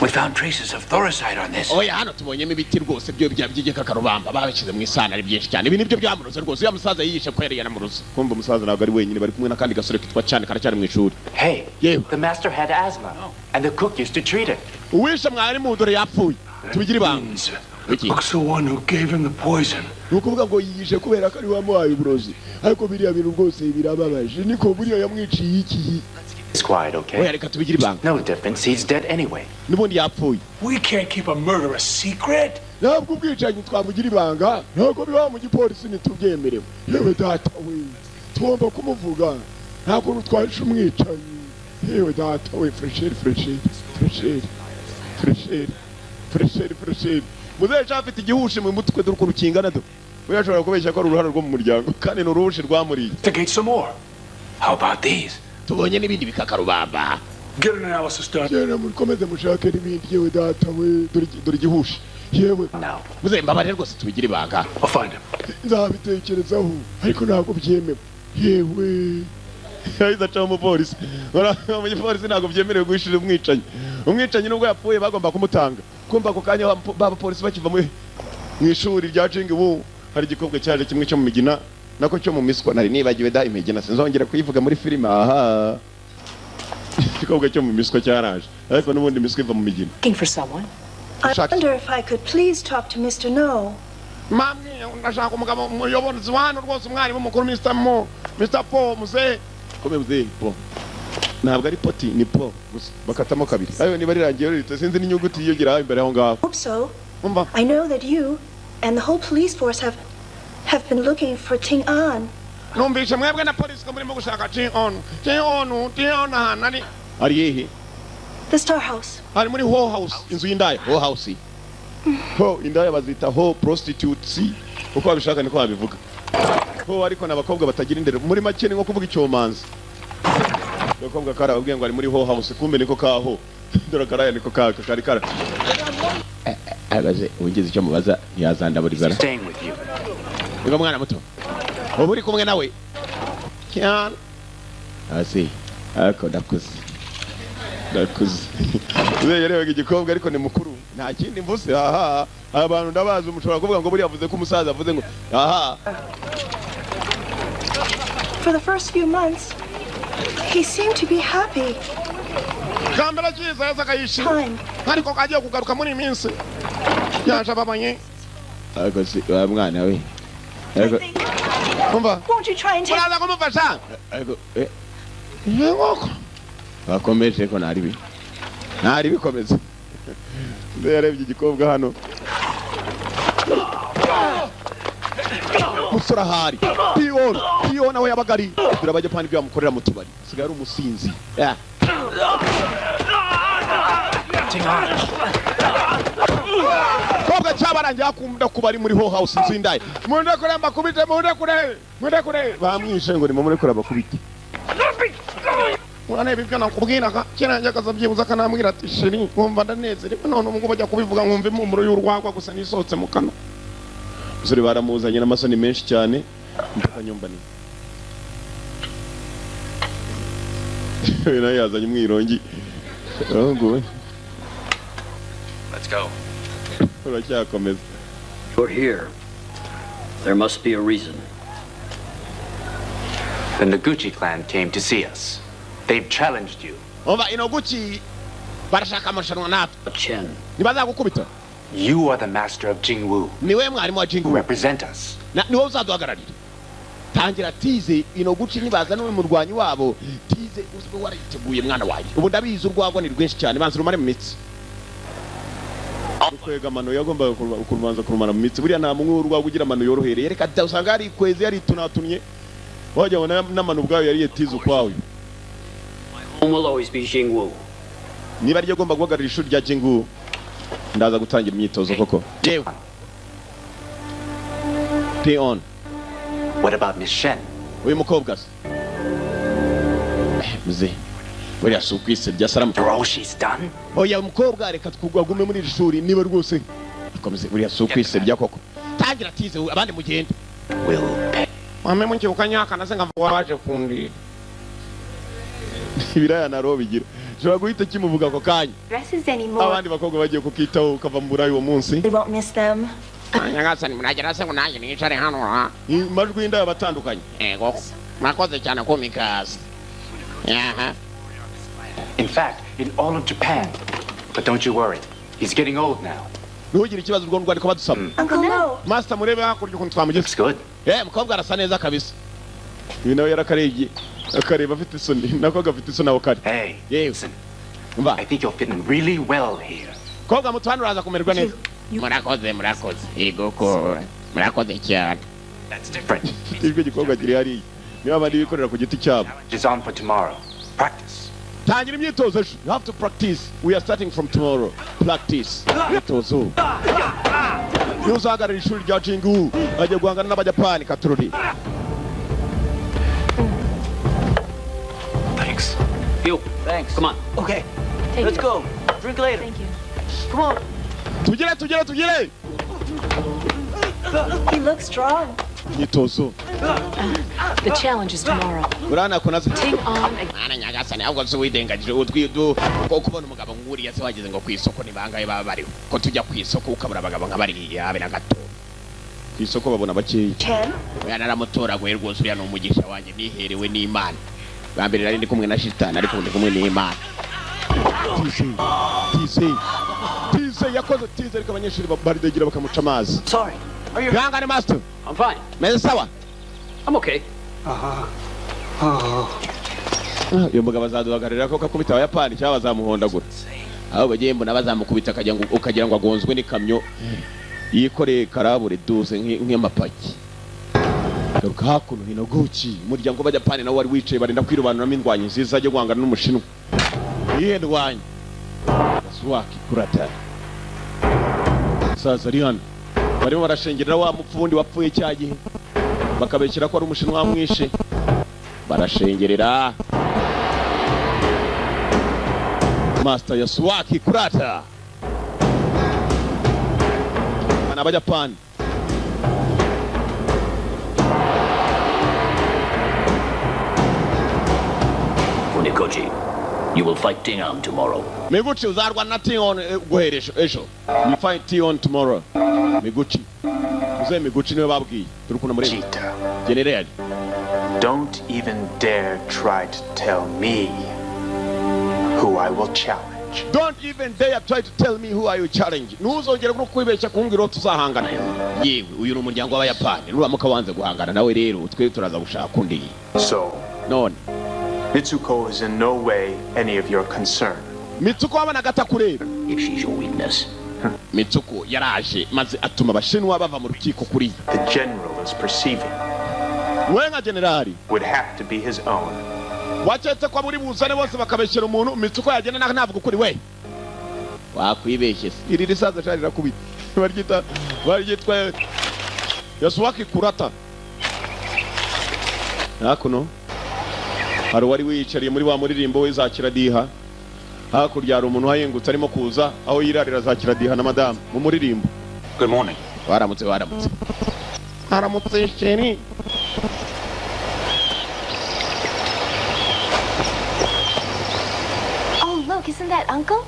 We found traces of thoricide on this. Oya hano tubonyemo ibiti rwose byo byigeka karubamba babishyize mu isana ari byinshi cyane. Ibi nibyo byamuroze rwose. Ya musaza yiyishe ko yari yanamuroze. Kumva umusaza ntabwo ari wenyine, bari kumwe n'akandi gasore kitwa cyane karacyari mu ishuri. Hey, the master had asthma and the cook used to treat it. Uwishe mwarimu dore yapfuye. Tubigire ibanga. Looks the one who gave him the poison. Nukuvuga ngo yiyishe kubera ko ari wamuhaye uburozi. Ariko biriya bintu rwose birababaje. Niko buriya yamwiciye iki? It's quiet, okay? Oya reka tubigire ibanga. No difference, he's dead anyway. Nubundi yapfuye. We can't keep a murder a secret. Ntabwo ubwicanyi twamugira ibanga. Ntabwo biba mu gipolisi ntitubyemerewe. Yewe data we, tugomba kumuvuga. Nta kuntu twahisha umwicanyi. Yewe data we, fresheri fresheri fresheri fresheri fresheri fresheri. Muzehe afite igihushi mu mutwe dore ukuntu kingana do. We ashobora kubeshya ko ari uruhare rwo mu muryango kandi ni uruhushi rwamuriye. To get some more. How about these? Tubonye n'ibindi bikakarubamba. Get an analysis done. Yewe mukomeze mushake n'ibindi. Yewe data we, dore igihushi. Yewe. Muzehe mbabarire rwose tubigire ibanga. I'll find him. Nzabitekerezaho ariko ntabwo byemewe. Yewe. Yahise acaho umupolisi. Umupolisi ntabwo byemerewe guhishira umwicanyi. Umwicanyi nubwo yapfuye bagomba kumutanga. Kumva ako kanya b'abapolisi bakiva mu ishuri rya Jingwu hari igikobwa cyaje kimwe cyo mu migina nako cyo mu miswa nari nibagiwe da imigina sinzongera kuyivuga muri filime. Aha igikobwa cyo mu miswa cyaraje ariko n'ubundi miswa iva mu migina. Looking for someone. I wonder if I could please talk to Mr. No. Mamwe ndashaka umugabo umuyobozi wa hano rwose umwarimu mukuru Mr. Mo Mr. Po muze kome muze po ntabwo ari poti ni po gusa bakatamo kabiri ayo niba rirangiye rito sinzi n'inyuguti yiyogira imbere aho ngaho. Hope so. I know that you and the whole police force have been looking for Ting An. Numvise mwebwe na polisi ko murimo gushaka Ting An. Ting An, Ting An ahantu ari hehe? The Star House. Ari muri Ho House, inzu y'indaya. Ho House. Ho indaya bazita ho prostitutes uko babishaka niko babivuga. Ho ariko n'abakobwa batagira indero muri make ni nko kuvuga icyomanzi. Abakobwa karababwiye ngo ari muri Ho House kumbe niko kaho. Dore karaya niko kaka kari kara. Abaze ungeze icyo mubaza ntiyazandaburizana. Staying with you. Niba mwana muto. Ubu uri kumwe nawe. Cyane. Asi. Ariko ndakuze. Ndakuze. Uze yarebaga igikobwa ariko ni mukuru. Nta kindi mvuse. Aha. Abantu ndabazi umushobora kuvuga ngo buri yavuze ko umusaza avuze ngo aha. For the first few months he seemed to be happy. Kambera cyiza yazaga yishimye. Ariko kagiye kugaruka muri minsi. Yaje ababanye. Ariko si wa mwana we. Ariko umva. Won't you try and take? Uraza kumufasha? Ariko nkoko. Bakomeje ko nari bi. Nari bikomeze. Yarebye igikobwa hano. Musora hari. Pion, Pion nawe yabagari. Dore abajapani byo bamukorera mu tubari. Sigaye ari umusinzi. Kobwa cyabarangiye akunda kuba ari muri Ho House inzu y'indaya. Munde kure mbakubite, munde kure, munde kure. Bamwishe ngo nimumure kure abakubite. Urareba ibyo nakubwiraga kera njya akazabyibuza akanambwira ati sheri nkumva ndanezerewe none ubwo bajya kubivuga nkumva impumuro y'urwagwa gusa nisohotse mu kanwa. Umusore baramuzanye n'amasoni menshi cyane mpaka nyumba ni. Nawe yazanye umwirongi. Ahubwo Let's go. Uracyakomeza. You're here. There must be a reason. The Noguchi clan came to see us. They've challenged you. Umva Inoguchi barashaka amarushanwa natwe. Chen. Ntibazagukubita. You are the master of Jingwu. Niwe mwarimu wa Jingwu. Represent us. Niwe uzaduhagararira. Tangira tize Inoguchi nibaza n'uwe murwanyi wabo. Tize uzwe wariteguye mwana wanjye. Ubu ndabizi urwagwa ni rwinshi cyane, banza rumare mu mitsi. Kwega amano yagombaga kurumanza kurumana mu mitsi. Buriya nta munywi w'urwagwa ugira amano yorohereye. Reka da usanga ari kwezi yari tunatumye. Wajya ubona n'amano ubwayo yariye tize ukwawe. Home will always be Jingwu. Niba ariyo agomba guhagarara ishuri rya Jingwu, ndaza gutangira imyitozo koko. Yewe. Pay on. What about Miss Shen? Uyu mukobwa se? Muze. Buriya si ukwisebya Salamu. For all she's done? Oya mukobwa reka twugume muri iri shuri niba rwose. Akomeze buriya si ukwisebya koko. Tangira tize abandi mugende. Will pay. Mame munkibuka nyaka nase nkavuga waje kundi. Ibiraya naro bigira. Ushobora guhita kimuvuga ako kanya. Dresses anymore. Abandi bakobwa bagiye kukitaho ukava mu burayi uwo munsi. They won't miss them. Nyagasani muragera se ngo nanjye nicare hano. Amajwi y'indaya batandukanye. Ego. Mwakoze cyane kumikaza. Aha. In fact, in all of Japan. But don't you worry. He's getting old now. Ntugire ikibazo urwo rwandiko badusaba. Uncle, no. Master murebe hakurya ukuntu twamugeze. Looks good. Mukobwa arasa neza kabisa. Uyu nawe yarakarebye. Akareba afite isoni, nako gafite isoni aho kari. Hey, listen. Mva. I think you'll fit in really well here. Mukobwa muto hano uraza kumererwa neza. Murakoze, murakoze. Yego ko murakoze cyane. That's different. Ijwi gikobwa kiri hariya. Niba abandi bikorera ku giti cyabo. Is on for tomorrow. Practice. Tangira imyitozo ejo. You have to practice. We are starting from tomorrow. Practice. Imyitozo. Niba uzahagarara ishuri rya Jingu, agiye guhangana n'Abajapani katururi. Thanks. You. Thanks. Come on. Okay. Take Let's it. go. Drink later. Thank you. Come on. Tugere, tugere, tugere. He looks strong. Imyitozo. The challenge is tomorrow. Urana ko nazo. Ting on again. Mwana nyagasani ahubwo se widengagije utwidu ko kubona umugabo nguriya se wageze ngo ku isoko ni bangahe baba bariho. Ko tujya ku isoko ukabura abagabo nka bariya habe na gato. Ku isoko babona bakeya. Chen? Oya naramutoraguye rwose uriya ni umugisha wanjye niherewe n'Imana. Bwa mbere nari ndi kumwe na shitani ariko ubu ndi kumwe n'Imana. Tize, tize, tize yakoze tize ariko abanyeshuri baridegera bakamuca amazi. Sorry. Are you Ihangane master. I'm fine. Meze sawa. I'm okay. Uyu mugabo azaduhagararira ko kakubita Abayapani cyangwa bazamuhondagura. Aho bagiye mbona bazamukubita akagira ngo ukagira ngo agonzwe n'ikamyo yikoreye karabure duze nk'amapaki. Garuka hakuno Hinoguchi, umuryango w'Abajapani nawo wari wicaye barinda kwirobanuramo indwanyi nziza ajya guhangana n'Umushinwa. Iyihe ndwanyi? Yasuaki Kurata. Saza ari hano. Barimo barashengerera wa mupfu wundi wapfuye cya gihe. Bakabeshyira ko ari Umushinwa wamwishe. Barashengerera. Master Yasuaki Kurata. Bana Abajapani. Funikochi, you will fight Tingham tomorrow. Miguchi uzarwana na Tion guhera ejo. You fight Tion tomorrow. Miguchi. Uze Miguchi niwe babwiye. Turi kuna muri. Cheetah. General. Don't even dare try to tell me who I will challenge. Don't even dare try to tell me who I will challenge. Ntuzongere no kwibeshya kumbwira uwo tuzahangana. Yewe uyu ni umuryango w'Abayapani. Nuramuka wanze guhangana nawe rero twe turaza gushaka undi. So, None. Mitsuko is in no way any of your concern. Mitsuko wabonaga atakureba. If she's your weakness, Mitsuko yaraje maze atuma Abashinwa bava mu rukiko kuri The general is perceiving we nka generali would have to be his own. Waketse ko muri buzane bose bakabeshyera umuntu Mitsuko yagenda navuga ukuri we. Wakwibeshye se. Iri risaza shari rirakubita. Baryita baryitwa Yasuaki Kurata. Hakuno hari uwari wiyicariye muri wa muririmbo we za kiradiha. Hakurya hari umuntu uhahingutse arimo kuza aho yirarira za kiradiha na madamu mu muririmbo. Good morning. Waramutse, waramutse. Haramutse sheri. Oh, look, isn't that Uncle?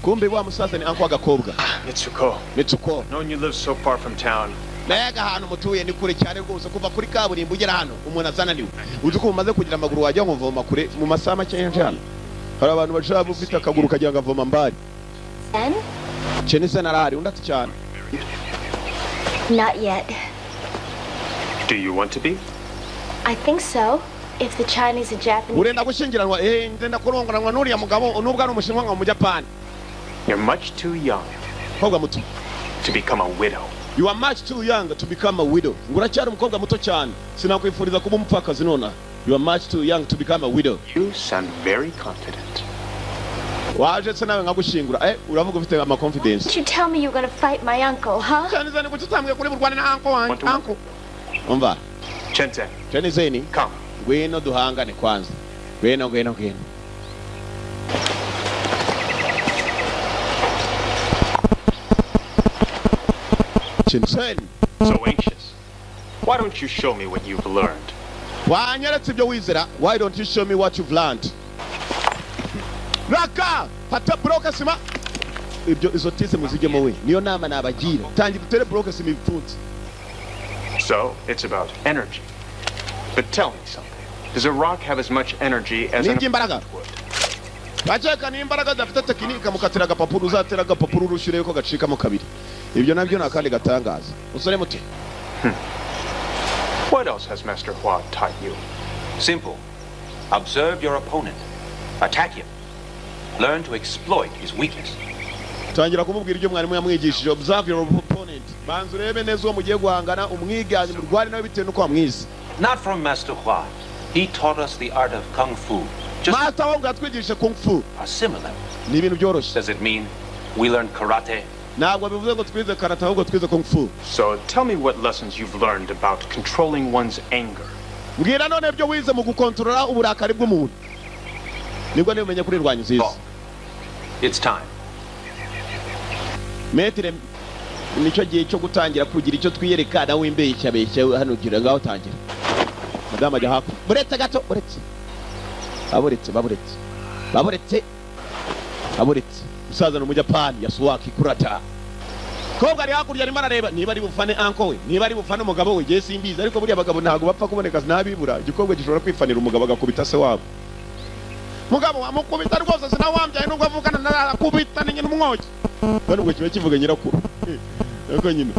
Kumbe wa musaza ni uncle w'agakobwa. Mitsuko. Mitsuko. Knowing you live so far from town. Mbega ahantu mutuye ni kure cyane rwose kuva kuri kaburimbo ugera hano umuntu azananiwe. Uzi ko mumaze kugira amaguru wajya ngo mvoma kure mu masaha make cyane. Hari abantu bashaka ufite akaguru kagira ngo avoma mbari. Chen? Chen se narahari undi ati cyane. Not yet. Do you want to be? I think so. If the Chinese and Japanese. Urenda gushyingiranwa ndenda kurongoranwa n'uriya mugabo nubwo ari umushinwa nka Mujapani. You're much too young. Mukobwa muto. To become a widow. You are much too young to become a widow. Nguracyari umukobwa muto cyane. Sinakwifuriza kuba umupfakazi nona. You are much too young to become a widow. You sound very confident. Waje se nawe nkagushingura. Uravuga ufite ama confidence. You tell me you're going to fight my uncle, huh? Cyane cyane kuki utambwiye kuri burwane na uncle wanjye. Uncle. Umva. Chen Zhen. Chen Zhen. Come. Ngwino duhangane kwanza. Ngwino ngwino ngwino. Chen Zhen. So anxious. Why don't you show me what you've learned? Wanyeretse ibyo wizera. Why don't you show me what you've learned? Raka! Fata broke sima. Ibyo izo tise muzigemo we. Niyo nama nabagira. Tangira utere broke sima ibipfunsi. So, it's about energy. But tell me something. Does a rock have as much energy as an imbaraga? Baceka ni imbaraga zafite tekinike mukatira agapapuro uzatera agapapuro urushire yuko gacikamo kabiri. Ibyo nabyo nakandi gatangaza. Usore muto. What else has Master Hua taught you? Simple. Observe your opponent. Attack him. Learn to exploit his weakness. Tangira kumubwira ibyo mwarimu yamwigishije. Observe your opponent. Banza urebe neza uwo mugiye guhangana, umwiganye murware nawe bitewe nuko wamwize. Not from Master Hua. He taught us the art of kung fu. Just Master Hua yatwigishije kung fu. Are similar. Ni ibintu byoroshye. Does it mean we learned karate? Ntabwo bivuze ngo twize karate ahubwo twize kung fu. So tell me what lessons you've learned about controlling one's anger. Mbwira none ibyo wize mu gukontorora uburakari bw'umuntu. Nibwo niba kuri rwanyu nziza. It's time. Metre nicyo gihe cyo gutangira kugira icyo twiyereka nawe imbeshya beshya hano gira ngaho tangira. Madame ajya hakurya. Buretse gato, buretse. Baburetse, baburetse. Baburetse. Baburetse. Musaza no Mujapani Yasuwaki Kurata. Kobwa ari hakurya arimo arareba niba ari bufane uncle we, niba ari bufane umugabo we, je simbizi ariko buriya abagabo ntago bapfa kuboneka nabibura. Igikobwa gishobora kwifanira umugabo agakubita se wabo. Mugabo amukubita rwose sinawambyaye nubwo avukana narakubita ni nyina umwoki. Kandi ubwo kiba kivuga nyirakuru. Yako nyina.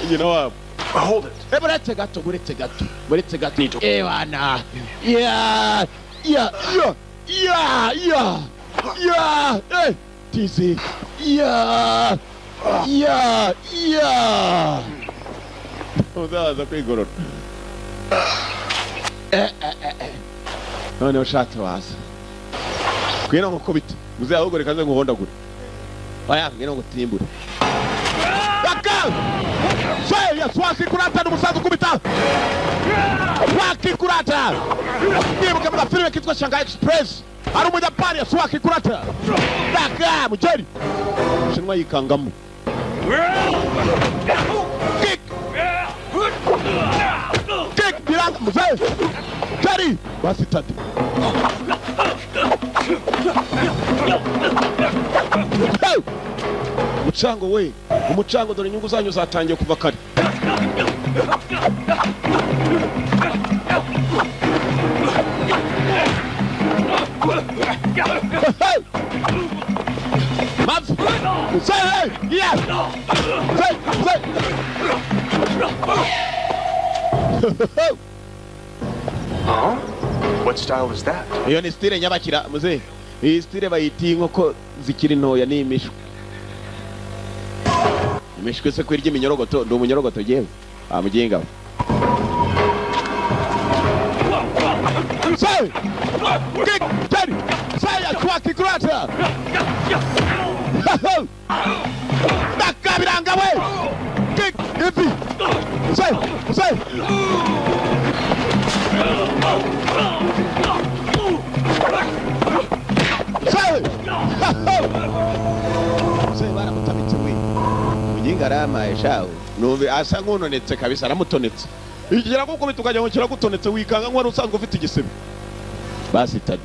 Nyina wabo. Hold it. Buretse gato, buretse gato. Buretse gato. Ewana. Yeah. Yeah. Yeah. Yeah. Yeah. Yeah. Eh. Tizi. Yeah. Yeah. Yeah. Uzaza kwigorora. None ushatse waza. Ngwino nkukubite. Muze ahubwo reka nze nkuhondagure. Oya ngwino ngutimbure. Baka! Say Yasuwaki Kurata n'umusaza ukubita. Yasuwaki Kurata. Nibuka muri filime kitwa Shanghai Express. Ari umujapani Yasuwaki Kurata. Baka mujeri. Shinwa yikangamo. Kick. Kick biranga muze. Jeri basitatu. Umucango we, umucango dore inyungu zanyu zatangiye kuva kare. Mavi! Say, yeah! Say, say! Huh? What style is that? Iyo ni style nyabakira muze. Iyi style bayita inkoko zikiri ntoya ni imishwi. Imishwi se kwirya iminyorogoto, ndi umunyorogoto yewe. Amuginga. Say! Kick! Jerry! Say Yasuwaki Kurata! Nakabiranga we! Kick! Ifi! Say! Say! Say! Say baramutamitse we. Mujinga aramaye shawe. Numve asa nkunonetse kabisa aramutonetse. Igira gukubita ukajya ngo kiragutonetse wikanga nk'wari usanzwe ufite igisebe. Basi tadu.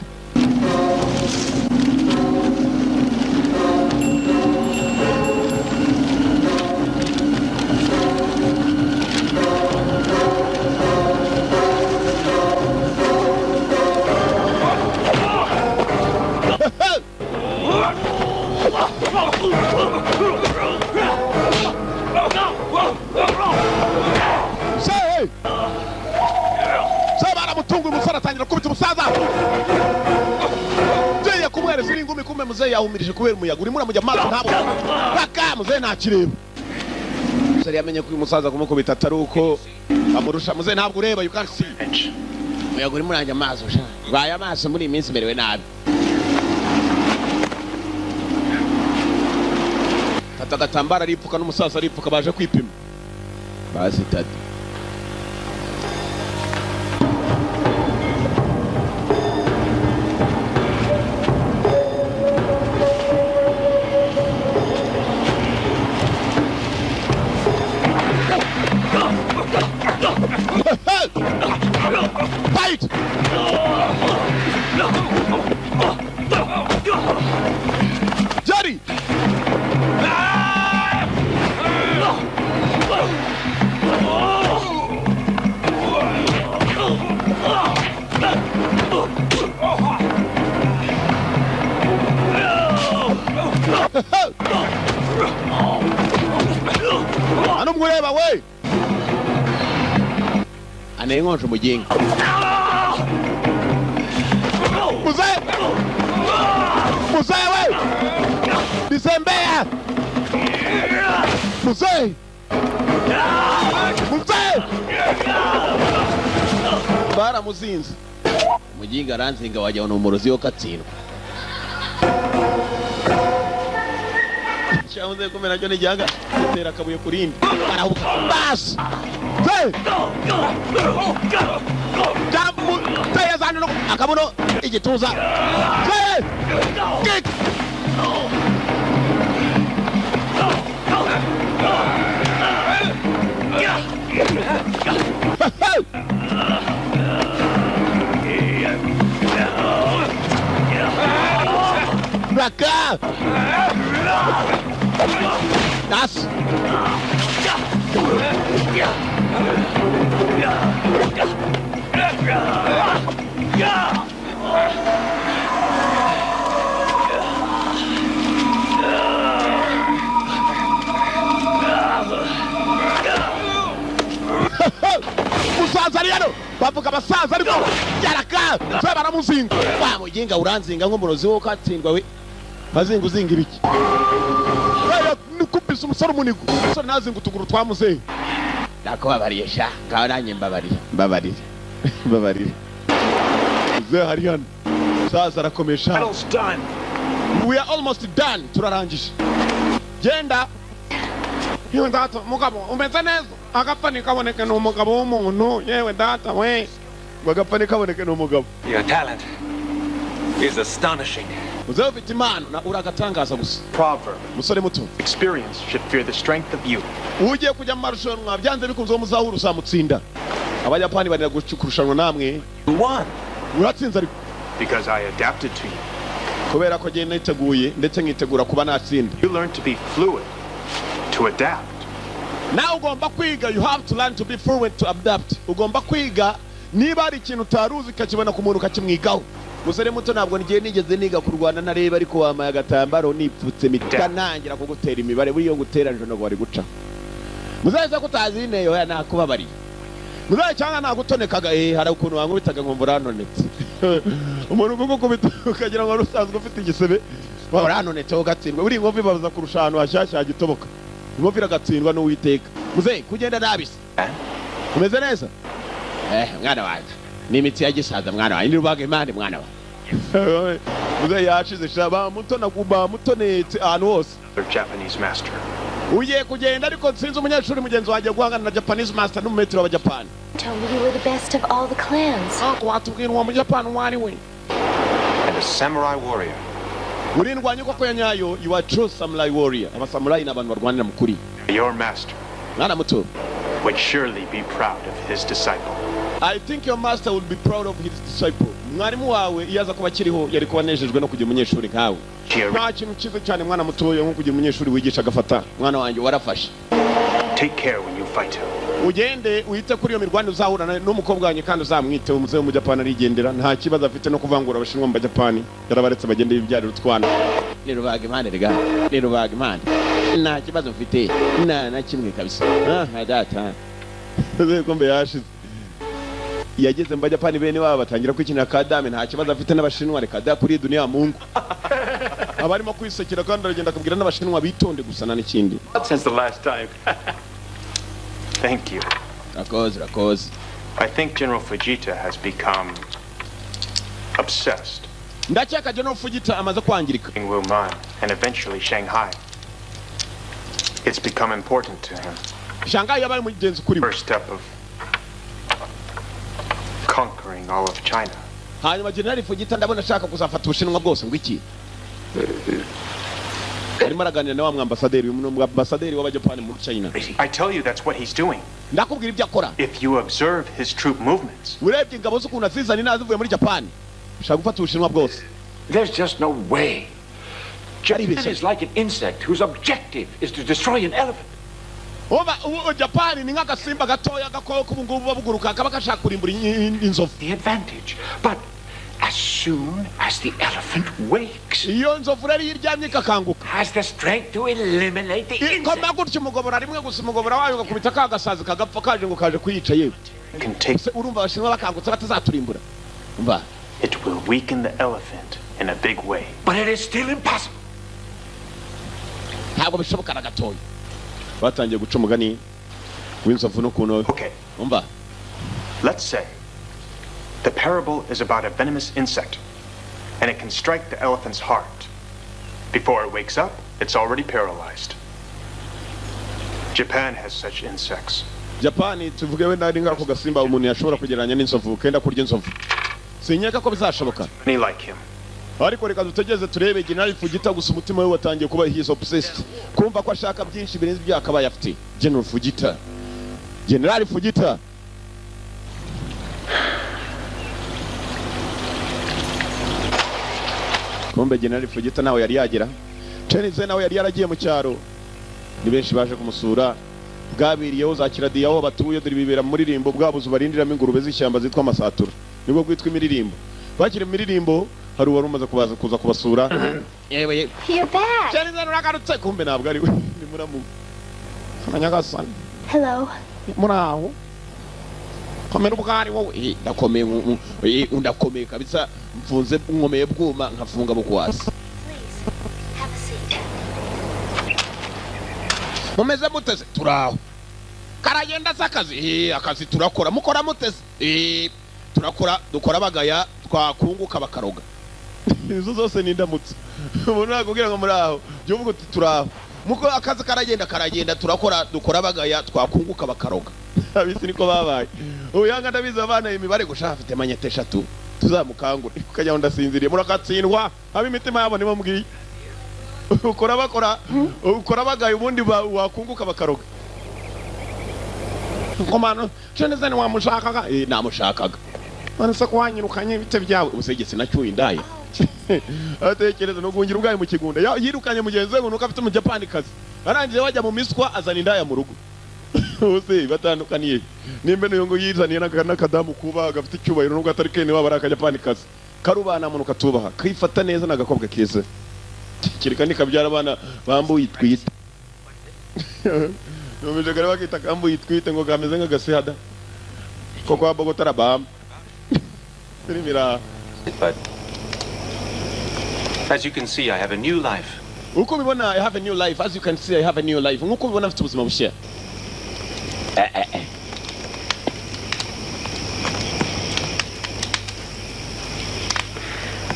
Say! Yatunguye umusore atangira kubita umusaza. Mzee kumwereza ingumi kumbe mzee yahumirije kubera umuyaga urimo uramujya amaso ntabwo. Baka mzee ntakireba. Umusore yamenye ko uyu musaza kumukubita atari uko amurusha. Mzee ntabwo ureba, you can't see. Umuyaga urimo uranjya amaso sha. Rwaye amaso muri iyi minsi merewe nabi. Tata agatambaro aripfuka n'umusaza aripfuka baje kwipima. Basi tata. Fight! Jerry! Anumureba we! Anengonje umuginga. Mzee! Mzee we! Nisembea! Mzee! Mzee! Baramuzinze. Umuginga aranzinga wajya ni umurozi wo katsindwa. Cyamuze kumera cyo nijyaga gutera akabuye kurindi. Arahubuka. Bas! Mzee! Jambu tayazana no akabuno igituza. Mzee! Kick! Pra cá! Nossa! Musaza ari hano bavuga abasaza ariko yaraka se baramuzinga wa muginga uranzinga nk'umurozi wo katsindwa we bazinga uzinga ibiki nikubise umusore umunigo umusore nazinga utuguru twamuzehe ndakubabariye sha ngaho nanjye mbabarira mbabarira mbabarira muzehe hari hano musaza arakomesha. We are almost done, turarangije genda. Yewe data mugabo umeze neza agapfa ntikaboneke ni umugabo w'umuntu. Yewe data we ngo agapfa ntikaboneke ni umugabo. Your talent is astonishing. Muzehe ufite impano na uragatangaza gusa. Proverb. Musore muto. Experience should fear the strength of youth. Ugiye kujya mu marushanwa byanze bikunze wo muzahura uzamutsinda. Abayapani barira kurushanwa namwe. You won. Uratsinze ariko. Because I adapted to you. Kubera ko ngiye niteguye ndetse nkitegura kuba natsinda. You learn to be fluid. To adapt. Nawe ugomba kwiga, you have to learn to be fluent to adapt. Ugomba kwiga niba ari ikintu utaruzi ukakibona ku muntu ukakimwigaho. Musore muto ntabwo ngiye nigeze niga kurwana nareba ariko wamaye agatambaro nipfutse mita nangira kugutera imibare buriyo gutera njono bari guca. Muzaza kutazi neyo ya nakubabariye. Muzaza cyangwa nagutonekaga hari ukuntu wankubitaga nkumva urantonetse. Umuntu ugukubita ukagira ngo usanzwe ufite igisebe urantonetse ugatsindwa. Buri inkovu ibabaza kurusha ahantu hashyashya hagitoboka. Inkovu iragatsindwa n'Uwiteka. Muzehe kugenda nabi se. Umeze neza? Mwana wanjye. Ni imitsi ya gisaza mwana wanjye. Ni rubaga imana mwana wanjye. Muzehe yashize sha bamutona bamutonetse ahantu hose. Japanese master. Ugiye kugenda ariko nsinzi umunyeshuri mugenzi wanjye guhangana na Japanese master n'umumetero w'Abajapani. Told me you were the best of all the clans. Watubwira uwo Mujapani uwo ari we. And a samurai warrior. Uri indwanyi koko ya nyayo, you are true samurai warrior. Abasamurai ni abantu barwanira mu kuri. Your master. Mwana muto. Would surely be proud of his disciple. I think your master would be proud of his disciple. Mwarimu wawe iyo aza kuba akiriho yari kuba anejejwe no kugira umunyeshuri nkawe. Nta kintu cyiza cyane mwana mutoya nko kugira umunyeshuri wigisha agafata. Mwana wanjye warafashe. Take care when you fight him. Ugende wite kuri iyo mirwano uzahura n'umukobwa wanjye kandi uzamwite. Umuzehe w'Umujapani arigendera nta kibazo afite no kuvangura abashinwa mu Bajapani. Yarabaretse bagende bibyarira utwana. Ni rubaga impande rega. Ni rubaga impande. Nta kibazo mfite. Nta na kimwe kabisa. Ah data. Kumbe yashize. Yageze mu Bajapani bene baba batangira kwikinira kadame, nta kibazo afite n'Abashinwa, reka da kuri dunia mungu. Abarimo kwisekera kandi aragenda akabwira n'Abashinwa bitonde gusa nta n'ikindi. Since the last time. Thank you. Rakoze, rakoze. I think General Fujita has become obsessed. Ndakeka General Fujita amaze kwangirika. In Wuhan and eventually Shanghai. It's become important to him. Shanghai yabaye umugenzi kuri we. First step of conquering all of China. Hanyuma General Fujita ndabona ashaka kuzafata Ubushinwa bwose ngo iki? Arimo araganira na wa mwambasaderi, umwambasaderi w'Abajapani muri China. I tell you that's what he's doing. Ndakubwira ibyo akora. If you observe his troop movements. Urebye ingabo z'ukuntu azizana inazivuye muri Japan. Ushaka gufata Ubushinwa bwose. There's just no way. Japan is like an insect whose objective is to destroy an elephant. Oba Japan ni nk'agasimba gatoya gakoko ubu ngubu babuguruka kaba gashaka kurimbura inzovu. The advantage, but as soon as the elephant wakes, iyo nzovu rero iryamye ikakanguka, has the strength to eliminate the insect. Ikoma gutya umugobora rimwe gusa, umugobora wayo ugakubita ka gasazi kagapfa kaje ngo kaje kuyica yewe. Urumva Abashinwa bakangutse batazaturimbura. Umva. It will weaken the elephant in a big way. But it is still impossible. Ntabwo bishoboka na gatoya. Batangiye guca umugani w'inzovu n'ukuntu. Okay. Umva. Let's say the parable is about a venomous insect, and it can strike the elephant's heart. Before it wakes up, it's already paralyzed. Japan has such insects. Japan tuvuge wenda ari ngako gasimba umuntu yashobora kugereranya n'inzovu, kenda kurya inzovu. Sinyeka ko bizashoboka. Many like him. Ariko reka dutegeze turebe General Fujita gusa umutima we watangiye kuba he is obsessed. Kumva ko ashaka byinshi birenze ibyo akabaye afite. General Fujita. General Fujita. Kumbe General Fujita nawe yari yagera. Chenze nawe yari yaragiye mu cyaro. Ni benshi baje kumusura. Bwabiriyeho za kiradiya aho batuye dore bibera muri rimbo bwabuze barindiramo ingurube z'ishyamba zitwa amasatura. Nibwo gwitwa imiririmbo. Bakiri imiririmbo hari uwari umaze kubaza kuza kubasura. Yewe. You're back. Chenze nuragarutse kumbe ntabwo ari we. Ni muramu. Kanyagasani. Hello. Muraho. Komera ubwari wowe. Ndakomeye undakomeye kabisa mfunze nkomeye bwuma nkafunga bukwasi. Please have a seat. Mumeze muteze turaho. Karagenda sakazi akazi turakora mukora muteze turakora dukora bagaya twakunguka bakaroga. Izo zose ni ndamutse. Umuntu akubwira ngo muraho byuvuga uti turaho. Muko akazi karagenda karagenda turakora dukora bagaya twakunguka bakaroga. Abisi niko babaye. Uyanga ndabiza abana imibare gusha afite manyete 3 tuzamukangure ukajya ndasinziriye murakatsindwa abi imitima yabo nibo mbwiye. Ukora bakora ukora bagaye ubundi wakunguka bakaroga. Komano cheneze ni wamushakaga namushakaga. None se kwanyirukanye ibite byawe ubusegetse nacyuye indaya. Atekereza no gungira ubwaye mu kigunda yirukanye mugenzi we ngo nuko afite umujapani kazi. Arangije wajya mu miswa azana indaya mu rugo. Ose batandukaniye. Nimbe niyo ngo yizaniye n'akadamu kuba gafite icyubahiro nubwo atari kene waba ari akajapani kazi. Karubana muntu katubaha kifata neza nagakobwa keza. Kireka nikabyara abana bambuye itwite. Numije kare bakita kambuye itwite ngo kameze nk'agasihada. Koko wa Bogota arabamba. Firimira. But as you can see, I have a new life. Uko ubibona, I have a new life. As you can see, I have a new life. Nkuko ubibona mfite ubuzima bushya.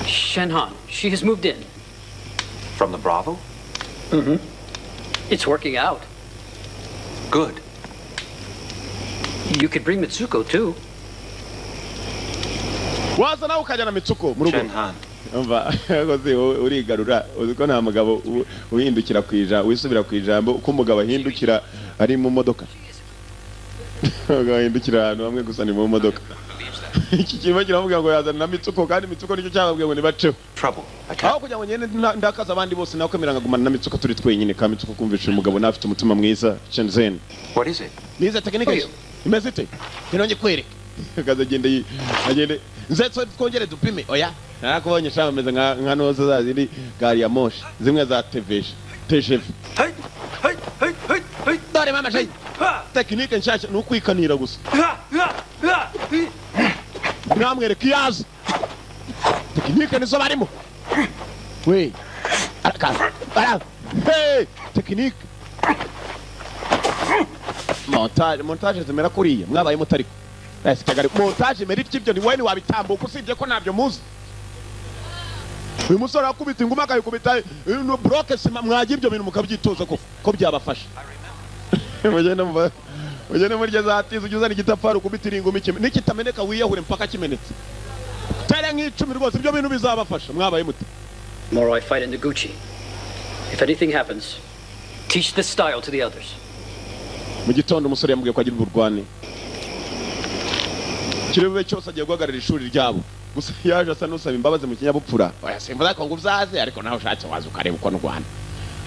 Shenhan, she has moved in. From the Bravo? Mm-hmm. It's working out. Good. You could bring Mitsuko, too. Waza nawe ukajyana Mitsuko mu rugo. Shenhan. Umva, rwose urigarura uzi ko nta mugabo uhindukira ku ijambo, wisubira ku ijambo uko umugabo ahindukira ari mu modoka. Umugabo ahindukira ahantu hamwe gusa ni mu modoka. Iki kirimo kiravuga ngo yazana na Mitsuko kandi Mitsuko nicyo cyababwiye ngo nibaceho. Trouble. Aho kugira ngo ngende ndakaza abandi bose nakwemera nkagumana na Mitsuko turi twenyine ka Mitsuko kumvisha umugabo nafite umutima mwiza Shenzhen. What is it? Nize technique. Imeze ite? Ntinonye kwereka. Kaza agende agende nzetso twongere dupime oya. Narakubonye shamba meze nka noza za zindi gari ya moshi zimwe za TVG TGV. Dore mama shay. Technique nshasha nukwikanira gusa. Mwamwereka iyaza. Tekinike nizo barimo. We. Arakaza. Bara. Hey, tekinike. Montage, montage zimera kuriya. Mwabaye mutariko. Ese kagari montage imera ibyo ni wowe wabitambuka usibye ko ntabyo muzi. Uyu musore akubita inguma akayikubita no bloke sima mwagira ibyo bintu mukabyitoza ko byabafasha. Mugende murya zatiza ujye uzana igitafari ukubitira inguma nikitameneka wiyahure mpaka kimenetse. Tere nk'icumi rwose ibyo bintu bizabafasha mwabaye mute. Tomorrow I fight in Noguchi. If anything happens, teach this style to the others. Mu gitondo umusore yamubwiye ko agira uburwane. Kirebe cyose agiye guhagarara ishuri ryabo. Gusa yaje asa n'usaba imbabazi mu kinyabupfura. Oya simvuza ko ngo uzaze ariko nawe ushatse waza ukareba uko ndwana.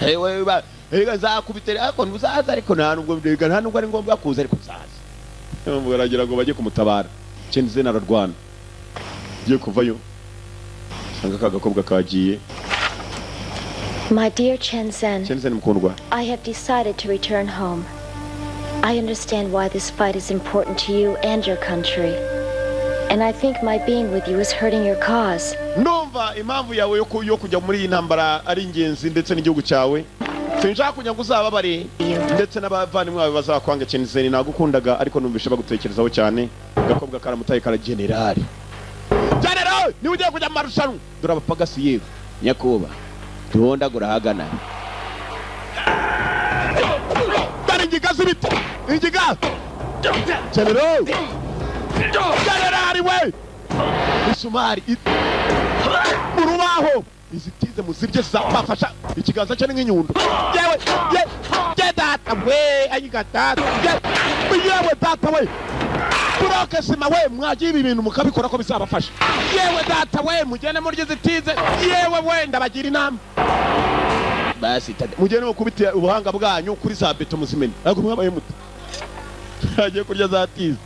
Hewe ba erega nzakubitera ariko ntuzaza ariko nta nubwo mbega nta nubwo ari ngombwa kuza ariko uzaza. Baragira ngo bajye kumutabara. Chen Zhen ararwana. Giye kuvayo. Sanga kagakobwa kagiye. My dear Chen Zhen. Chen Zhen mukundwa. I have decided to return home. I understand why this fight is important to you and your country. And I think my being with you is hurting your cause. Numva impamvu yawe yo kujya muri iyi ntambara ari ingenzi ndetse n'igihugu cyawe. Sinshaka kujya ngo uzababare ndetse n'abavandimwe bawe bazakwanga. Chen Zhen nagukundaga ariko numvishe bagutekerezaho cyane. Gakobwa karamutaye kara general. General, ni ugiye kujya mu marushanwa. Dore abapagasi yewe. Nyakuba. Tuhondagura hagana. Dore ingiga z'ibiti. Ingiga. General. General we. Isumari mu rubaho. Izitize muzibye zabafasha. Ikiganza cye ni nk'inyundo. Yewe ye data we ayiga data. Yewe data we. Turoke sima we mwagiye ibi bintu mukabikora ko bizabafasha. Yewe data we mugende murye zitize. Yewe we ndabagira inama. Basi mugende mukubite ubuhanga bwanyu kuri za beto muzimene. Ariko mwabaye muto. Agiye kurya za tize.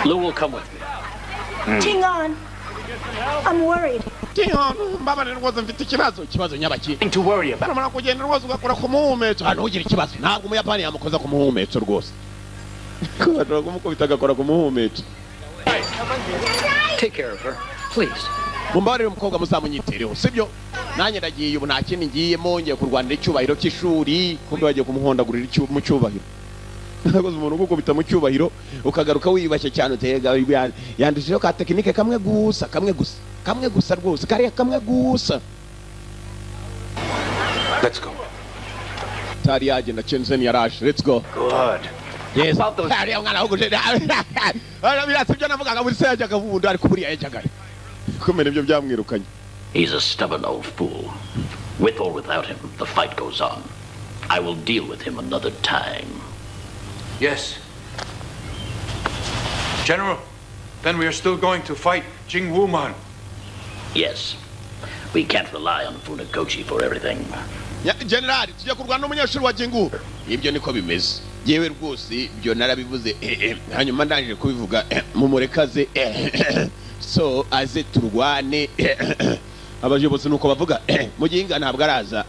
Lou will come with me. Tingon, I'm worried. Tingon, mbabarira rwose mfite ikibazo. Ikibazo nyabaki. To worry about. Urumara kugenda rwose ugakora ku muhumetso. Hano ugira ikibazo. Ntabwo umuyapani yamukoza ku muhumetso rwose. Ko bashobora kumukubita agakora ku muhumetso. Take care of her, please. Mumbabarire umukobwa muzamunyitereho, sibyo? Nanjye ndagiye ubu nta kindi ngiyemo, ngiye kurwanira icyubahiro cy'ishuri. Kumbe bagiye kumuhondagurira mu cyubahiro. Nakoze umuntu ugukubita mu cyubahiro ukagaruka wiyubashye cyane utega yandishijeho ka tekinike kamwe gusa kamwe gusa kamwe gusa rwose kariya kamwe gusa. Let's go. Tari yagenda Chen Zhen yaraje. Let's go. Good. Yes. Ariya mwana w'uguje. Arabira sibyo navugaga buri se yajyaga vubundi ariko buriya yajyaga. Kumena ibyo byamwirukanye. He's a stubborn old fool. With or without him, the fight goes on. I will deal with him another time. Yes. General, then we are still going to fight Jing Wuman. Yes. We can't rely on Funakoshi for everything. General, tujya kurwana n'umunyeshuri wa Jingu. Ibyo niko bimeze. Yewe rwose ibyo narabivuze hanyuma ndangije kubivuga mumurekaze so aze turwane. Abayobozi nuko bavuga muginga ntabwo araza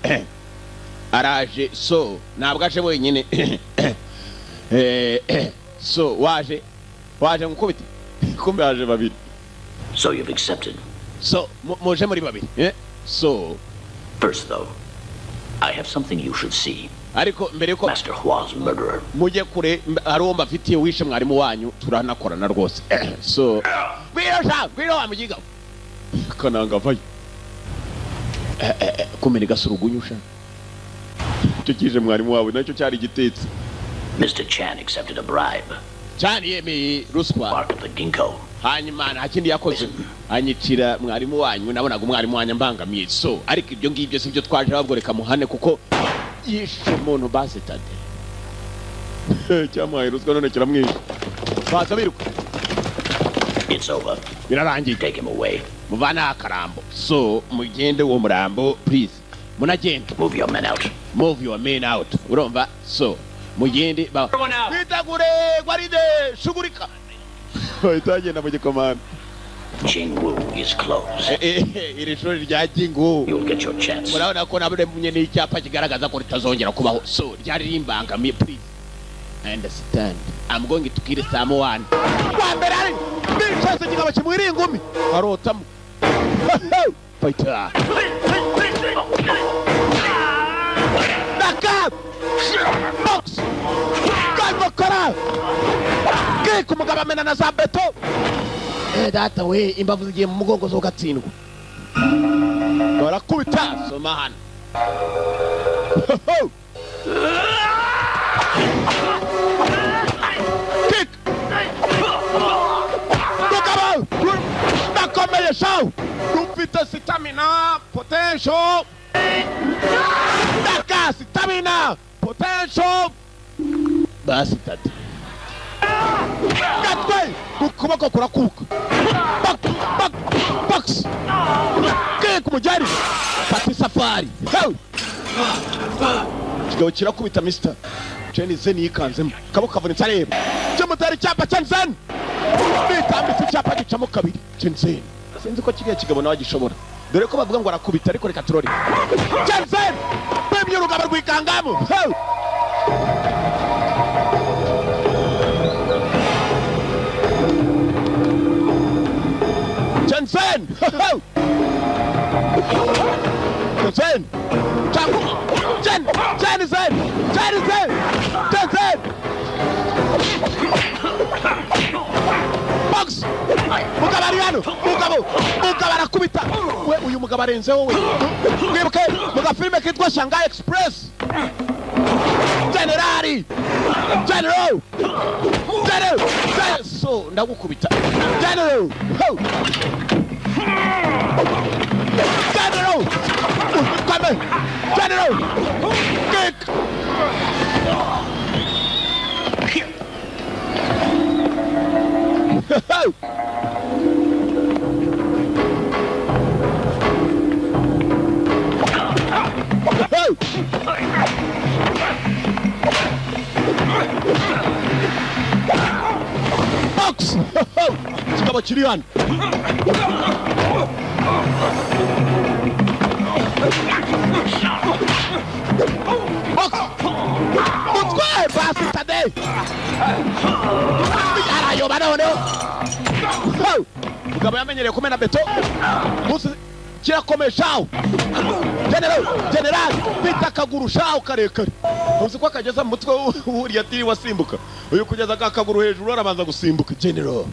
araje so ntabwo aje wenyine. So waje ngukubite kumbe aje babiri. So you've accepted. So muje muri babiri. So first though, I have something you should see. Ariko mbere ko Master Hua's murderer. Mujye kure ari uwo mbafitiye wishe mwarimu wanyu turanakorana rwose. So gwiro sha gwiro wa mugiga kananga vayo. Kumene gasurugunyusha. Cyo kije mwarimu wawe nacyo cyari gitetse. Mr. Chan accepted a bribe. Chan yemeye ruswa. Bark of the ginkgo. Hanyuma nta kindi yakoze anyicira mwarimu wanyu nabonaga umwarimu wanyu ambangamiye. So ariko ibyo ngibyo sibyo twaje babwo reka muhane kuko yishe umuntu basetade. Cyamuhaye ruswa none kiramwishe. Baza biruka. It's over. Birarangiye. Take him away. Muvana akarambo. So mugende uwo murambo please. Munagenda. Move your men out. Move your men out. Urumva? So mugende ba. Bitegure gwaride shugurika. Bahita mu gikomanda. Jingwu is closed. Iri shuri rya Jingwu. You'll get your chance. Murabona ko nabure munye n'icyapa kigaragaza ko ritazongera kubaho. So ryari rimbangamiye please. I understand. I'm going to kill someone. Wa mbere ari bicaze ikigabo kimwiriye ingumi arotamo. Fighter. Naka! Box! Kagokora! Kick umugabo amena na za beto. Data we imbavu zigiye mu mugongo zo gatsindwa. Barakubita soma hano. Kick! Mugabo! Nakomeye shaw! Rufite stamina potential. Naka stamina potential. Basi tata. Gatwe! Ukuboko kurakuka. Box! Box! Box! Kick mujari. Pati safari. Kigabo kirakubita Mr. Chen Zhen yikanzemo. Kaboko kavunitse areba. Cyamutari cyapa Chen Zhen. Bitambitse icyapa gicamo kabiri. Chen Zhen. Sinzi ko kigiye kigabo nawe gishobora. Dore ko bavuga ngo arakubita ariko reka turore. Chen Zhen! Bemye urugaba rwikangamo. Chen Zhen! Chen Zhen! Chen! Chen Zhen! Chen Zhen! Chen Zhen! Box! Mugabo ari hano! Mugabo! Mugabo arakubita! We uyu mugabo arenzeho we! Mwibuke mu gafilime kitwa Shanghai Express! Generali! General! General! So ndagukubita! General! Ho! General! Come! General! Kick! Box! Kigabo kiri hano. Box! Mutwe! Basi tade! Arayoba noneho. Mugabo yamenyereye kumena beto. Musi kirakomeye shawo. General, general, bita akaguru shawo karekare. Uzi ko akageza mu mutwe uriya tiri wasimbuka. Uyu kugeza akaguru hejuru arabanza gusimbuka. General.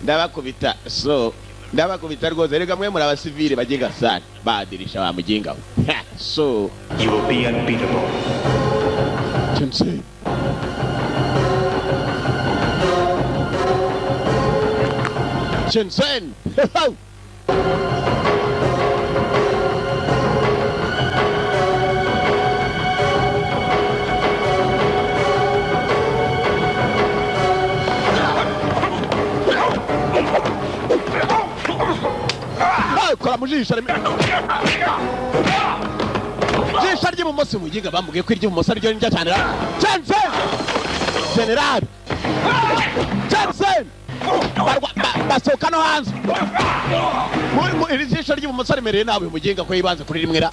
Ndabakubita so ndabakubita rwose rega mwe muri abasivile baginga sana badirisha wa muginga. So you will be unbeatable. Chen Chen Zhen. Kora mu jisho jisho ry'ibumoso muginga bamubwiye ko iry'ibumoso ariryo ndya cyane. Chen Zhen! General! Chen Zhen! Basohoka no hanze. Iri jisho ry'ibumoso rimereye nabi muginga ko yibanze kuri rimwe ra.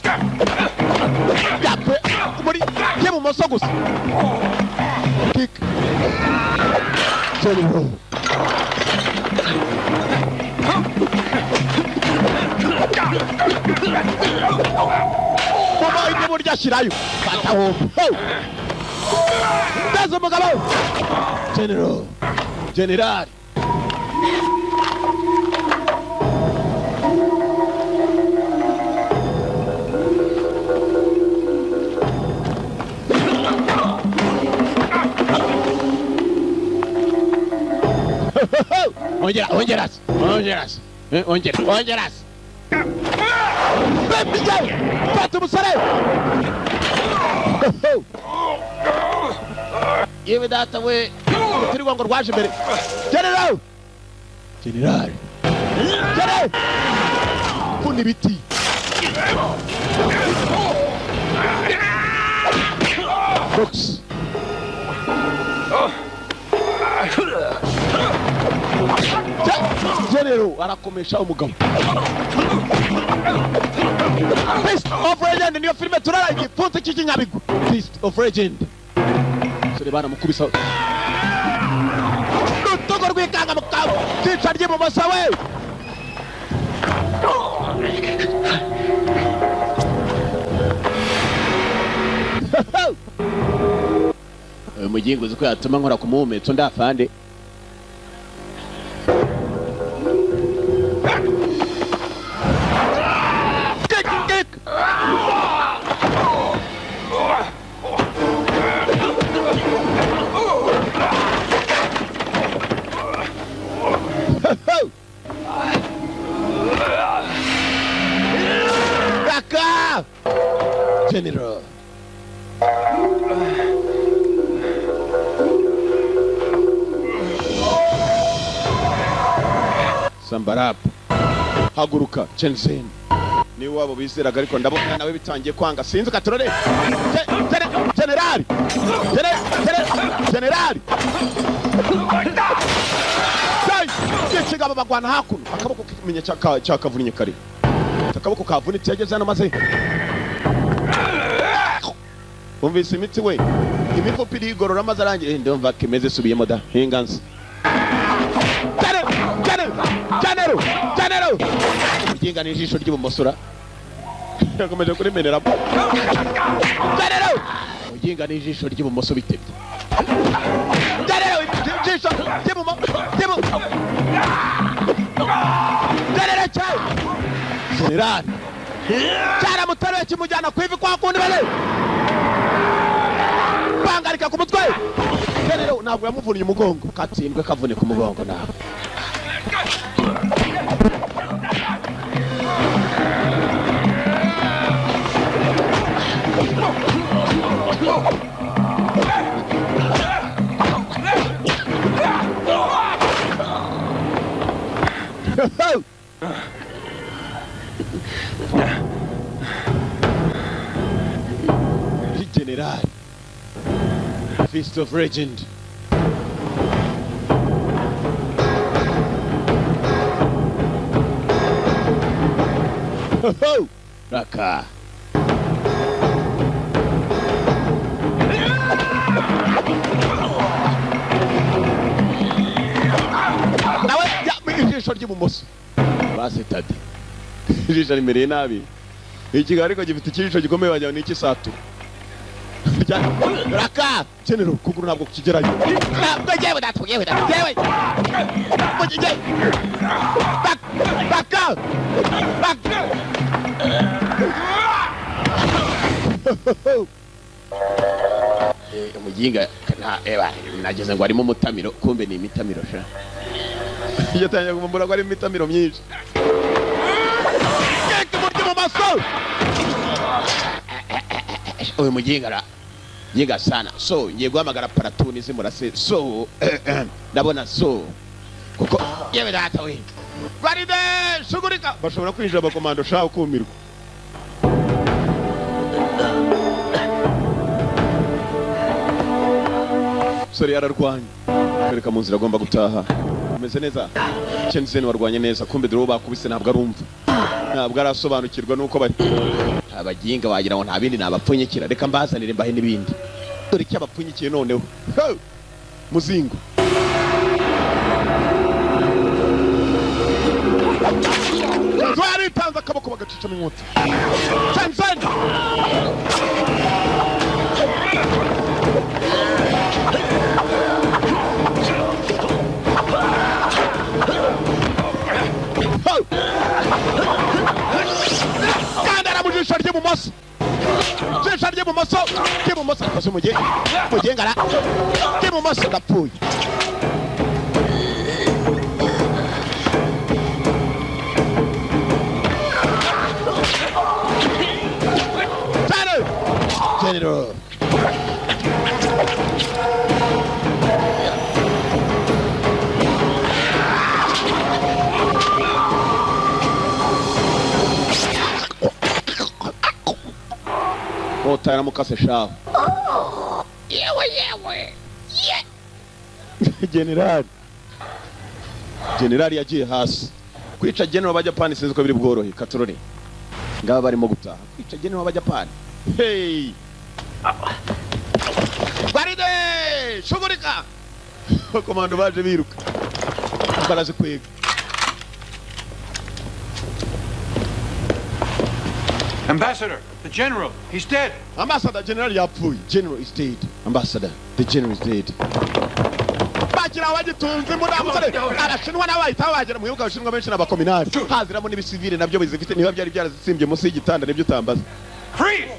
Muri ry'ibumoso gusa. Kick. General. Mama indi burya shirayo. Fata ho. Ndazo mugabo. General. General. Ongera, ongera, ongera, ongera, ongera. Fata umusore. Yewe data we, urutirigongo rwaje imbere. General! General! General! Kuna ibiti. Box. General arakomesha umugabo. Beast of Legend niyo filime turara igipfunsi cy'ikinyabigwi. Beast of Legend. Sore baramukubisa rutugu rwikanga mu kabo cyica ry'ibumoso we. Umugingo uzi ko yatuma nkora ku muhumetso ndafande. Kaka! General. Sambarapu. Haguruka Chen Zhen. Ni wabo bizeraga ariko ndabona nawe bitangiye kwanga sinzi katorore. General. General. Kigaba bagwana hakuno akaboko kimenya cyakavunnye kare. Akaboko kavunitse yageze hano maze umvise imitsi we imifupi irigorora maze arangiye ndumva kimeze subiyemo da hinganze. General uginga n'ijisho ry'ibumosora yakomeje kurimenera. General uginga n'ijisho ry'ibumoso bitebye. General ijisho ry'ibumoso General cyawe General cyaramutaruye kimujyana ku ivi kwa kundi bale bangarika ku mutwe. General ntabwo yamuvuniye umugongo katsindwe kavuneka umugongo nawe. General Fist of Legend. Raka. Nawe ijisho ry'ibumoso basetade ijisho rimereye nabi ikigali ariko gifite ikijisho gikomeye wagira ni icy'isatura. Raka General kuguru ntabwo kigerayo ntabwo yewe datwe yewe Baka Baka Umuginga nta eba nageze ngo arimo umutamiro kumbe ni imitamiro sha. Yatangiye kuvumbura ko ari imitamiro myinshi. Keke muri mu maso. Uyu muginga ra nyiga sana so ngiye guhamagara paratuni zimurase so ndabona so kuko yewe data we baride shugurika bashobora kwinjira abakomando sha ukumirwa. Sori yararwanye kereka mu nzira agomba gutaha umeze neza. Chen Zhen warwanye neza kumbe dore bakubise ntabwo arumva ntabwo arasobanukirwa nuko bari abaginga wagira ngo nta bindi nabapfunyikira reka mbazanire mbahe n'ibindi dore icyo abapfunyikiye noneho muzingo twaritanze akaboko bagacicamo inkota. Chen Zhen kandara mu jisho ry'ibumoso jisho ry'ibumoso ry'ibumoso akoze umugengara ry'ibumoso ndapfuye. General Otara mukase shaho. Yewe yewe. General General yagiye hasi. Kwica general w'Abajapani sinzi ko biri bworohe katorore. Ngaba barimo gutaha. Kwica general w'Abajapani. Hey. Baride shugurika. Komando baje biruka. Barazikwega. Ambassador, the general, he's dead. Ambassador, General yapfuye. General is dead. Ambassador, the general is dead. Bakira wagitunze muri amusore. Abashinwa n'abahita bagera mu bihugu abashinwa benshi n'abakominari. Haziramo n'ibisivile nabyo bizifite niba byari byarazitsimbye munsi y'igitanda nibyo utambaza. Freeze!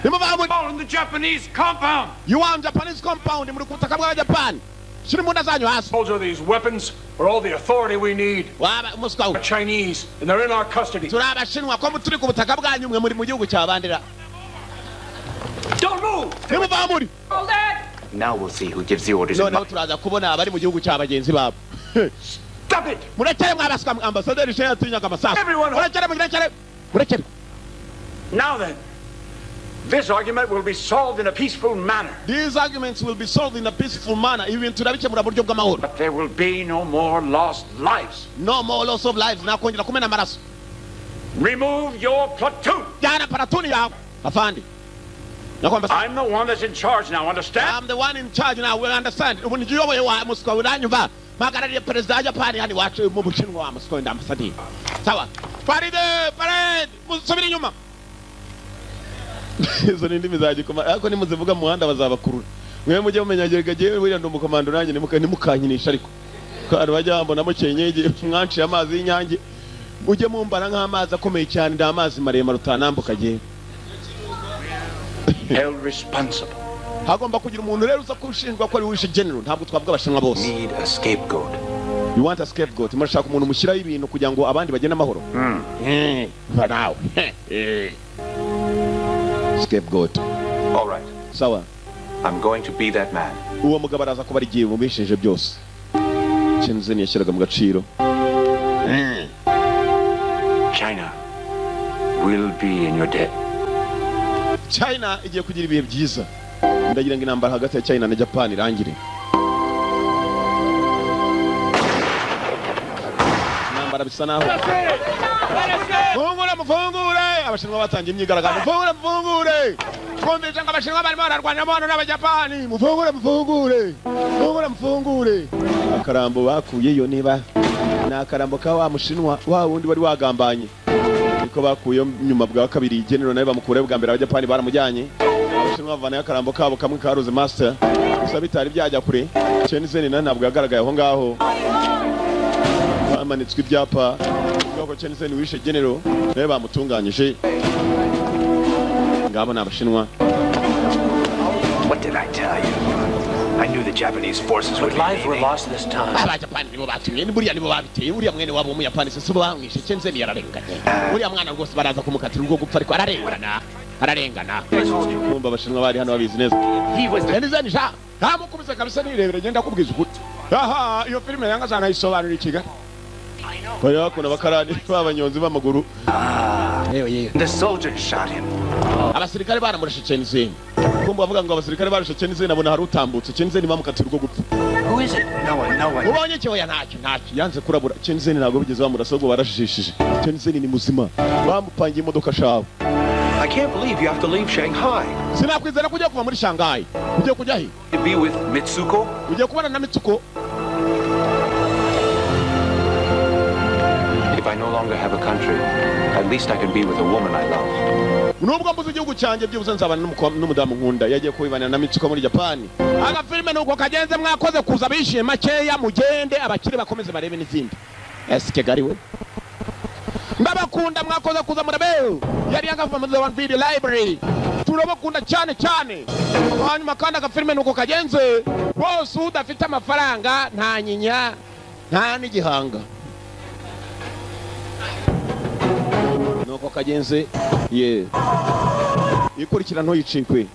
Nimuvamwe all in the Japanese compound. You want Japanese compound muri kutaka bwa Japan. Shiri munda zanyu hasi. Soldier, these weapons are all the authority we need. Waba umuswa we. Chinese and they're in our custody. Turi abashinwa ko turi ku butaka bwanyu mwe muri mu gihugu cya bandera. Don't move. Nimuvamuri. Hold it. Now we'll see who gives the orders. Noneho turaza kubona abari mu gihugu cya bagenzi babo. Stop it. Murekere mwabaswa ambassador Sheya atinyaga amasasu. Murekere murekere. Murekere. Now then, this argument will be solved in a peaceful manner. These arguments will be solved in a peaceful manner. Ibintu turabikemura buryo bw'amahoro. But there will be no more lost lives. No more loss of lives. Nakongera kumena amaraso. Remove your platoon. Jana platoon yawe. Afandi. I'm the one that's in charge now, understand? I'm the one in charge now, we understand. Ubu ngiyoboye wa Moscow uranyumva. Mpagarariye perezida wa Japan hano iwacu mu Bushinwa wa Moscow ndi ambassador. Sawa. Faride, parade, musubire inyuma. Izo ni indimi za gikoma ariko nimuzivuga mu muhanda bazabakurura. Mwe mujye mumenya gerega buriya ndi umukomando nanjye nimukanyinisha ariko. Ko bajya bambona mukenyege mwanciye amazi y'inyange. Mujye mumbara nk'amazi akomeye cyane nda amazi maremare utanambuka gihe. Held responsible. Hagomba kugira umuntu rero uza kushinjwa ko ari wishe general ntabwo twavuga abashinwa bose. Need a scapegoat. You want a scapegoat. Murashaka umuntu mushyiraho ibintu kugira ngo abandi bagende amahoro. Nawe. Scapegoat. All right. Sawa. I'm going to be that man. Uwo mugabo araza kuba ari igihe mubishinje byose. Chen yashyiraga mu gaciro. China will be in your debt. China igiye kugira ibihe byiza. Ndagira ngo intambara hagati ya China na Japan irangire. Intambara bisa naho. Mufungure mufungure abashinwa batangiye imyigaragambyo. Mufungure mufungure. Twumvise ngo abashinwa barimo bararwanira hano n'abajapani. Mufungure mufungure. Mufungure mufungure. Akarambo bakuyeyo niba ni akarambo ka wa mushinwa wa wundi wari wagambanye. Niko bakuyeyo nyuma bwa kabiri general nawe bamukure bwa mbere abajapani baramujyanye. Abashinwa bavanayo akarambo kabo kamwe karuze master. Gusa bitari byajya kure. Chen Zhen na ntabwo yagaragaye aho ngaho. Bamanitswe ibyapa. Ubwo Chen Zhen wishe general nawe bamutunganyije. Ngabo n'abashinwa. What did I tell you? I knew the Japanese forces would be lives were lost this time. Abajapani nibo batumye buriya nibo babiteye uriya mwene wabo w'umuyapani se bamwishe Chen Zhen yararenganye. Uriya mwana rwose baraza kumukatira urwo gupfa ariko ararengana. Ararengana. Kumva abashinwa bari hano babizi neza. Chen Zhen sha ntamukubise kabisa nirebere genda kubwiza ukuri. Aha iyo filime yanga sana isobanura ikiga. Bari bakuna bakarani babanyonzi b'amaguru. The soldiers shot him. Abasirikare baramurashe Chen Zhen. Kumva bavuga ngo abasirikare barashe Chen Zhen abona hari utambutse Chen Zhen bamukatira urwo gupfa. Who is it? No one, no one. Ubonye cyo ya ntacyo ntacyo yanze kurabura Chen Zhen ntabwo bigeze bamurasa ahubwo barashishije. Chen Zhen ni muzima. Bamupangiye imodoka shawe. I can't believe you have to leave Shanghai. Sinakwizera kujya kuva muri Shanghai. Ugiye kujya he? To be with Mitsuko? Ugiye kubana na Mitsuko? If I no longer have a country, at least I can be with a woman I love. Nubwo mbuze igihugu cyanjye byibuze nzabana n'umudamu nkunda yagiye kubibanira na Mitsuko muri Japan. Agafilme nuko kagenze mwakoze kuza bishiye makeya mugende abakire bakomeze barebe n'izindi. Ese Kigali we. Ndabakunda mwakoze kuza murabe. Yari yanga from the One Video Library. Turabakunda cyane cyane. Hanyuma kandi agafilme nuko kagenze bose udafite amafaranga nta nyinya nta n'igihanga. Nuko kagenze ye ikurikira ntuyicikwe.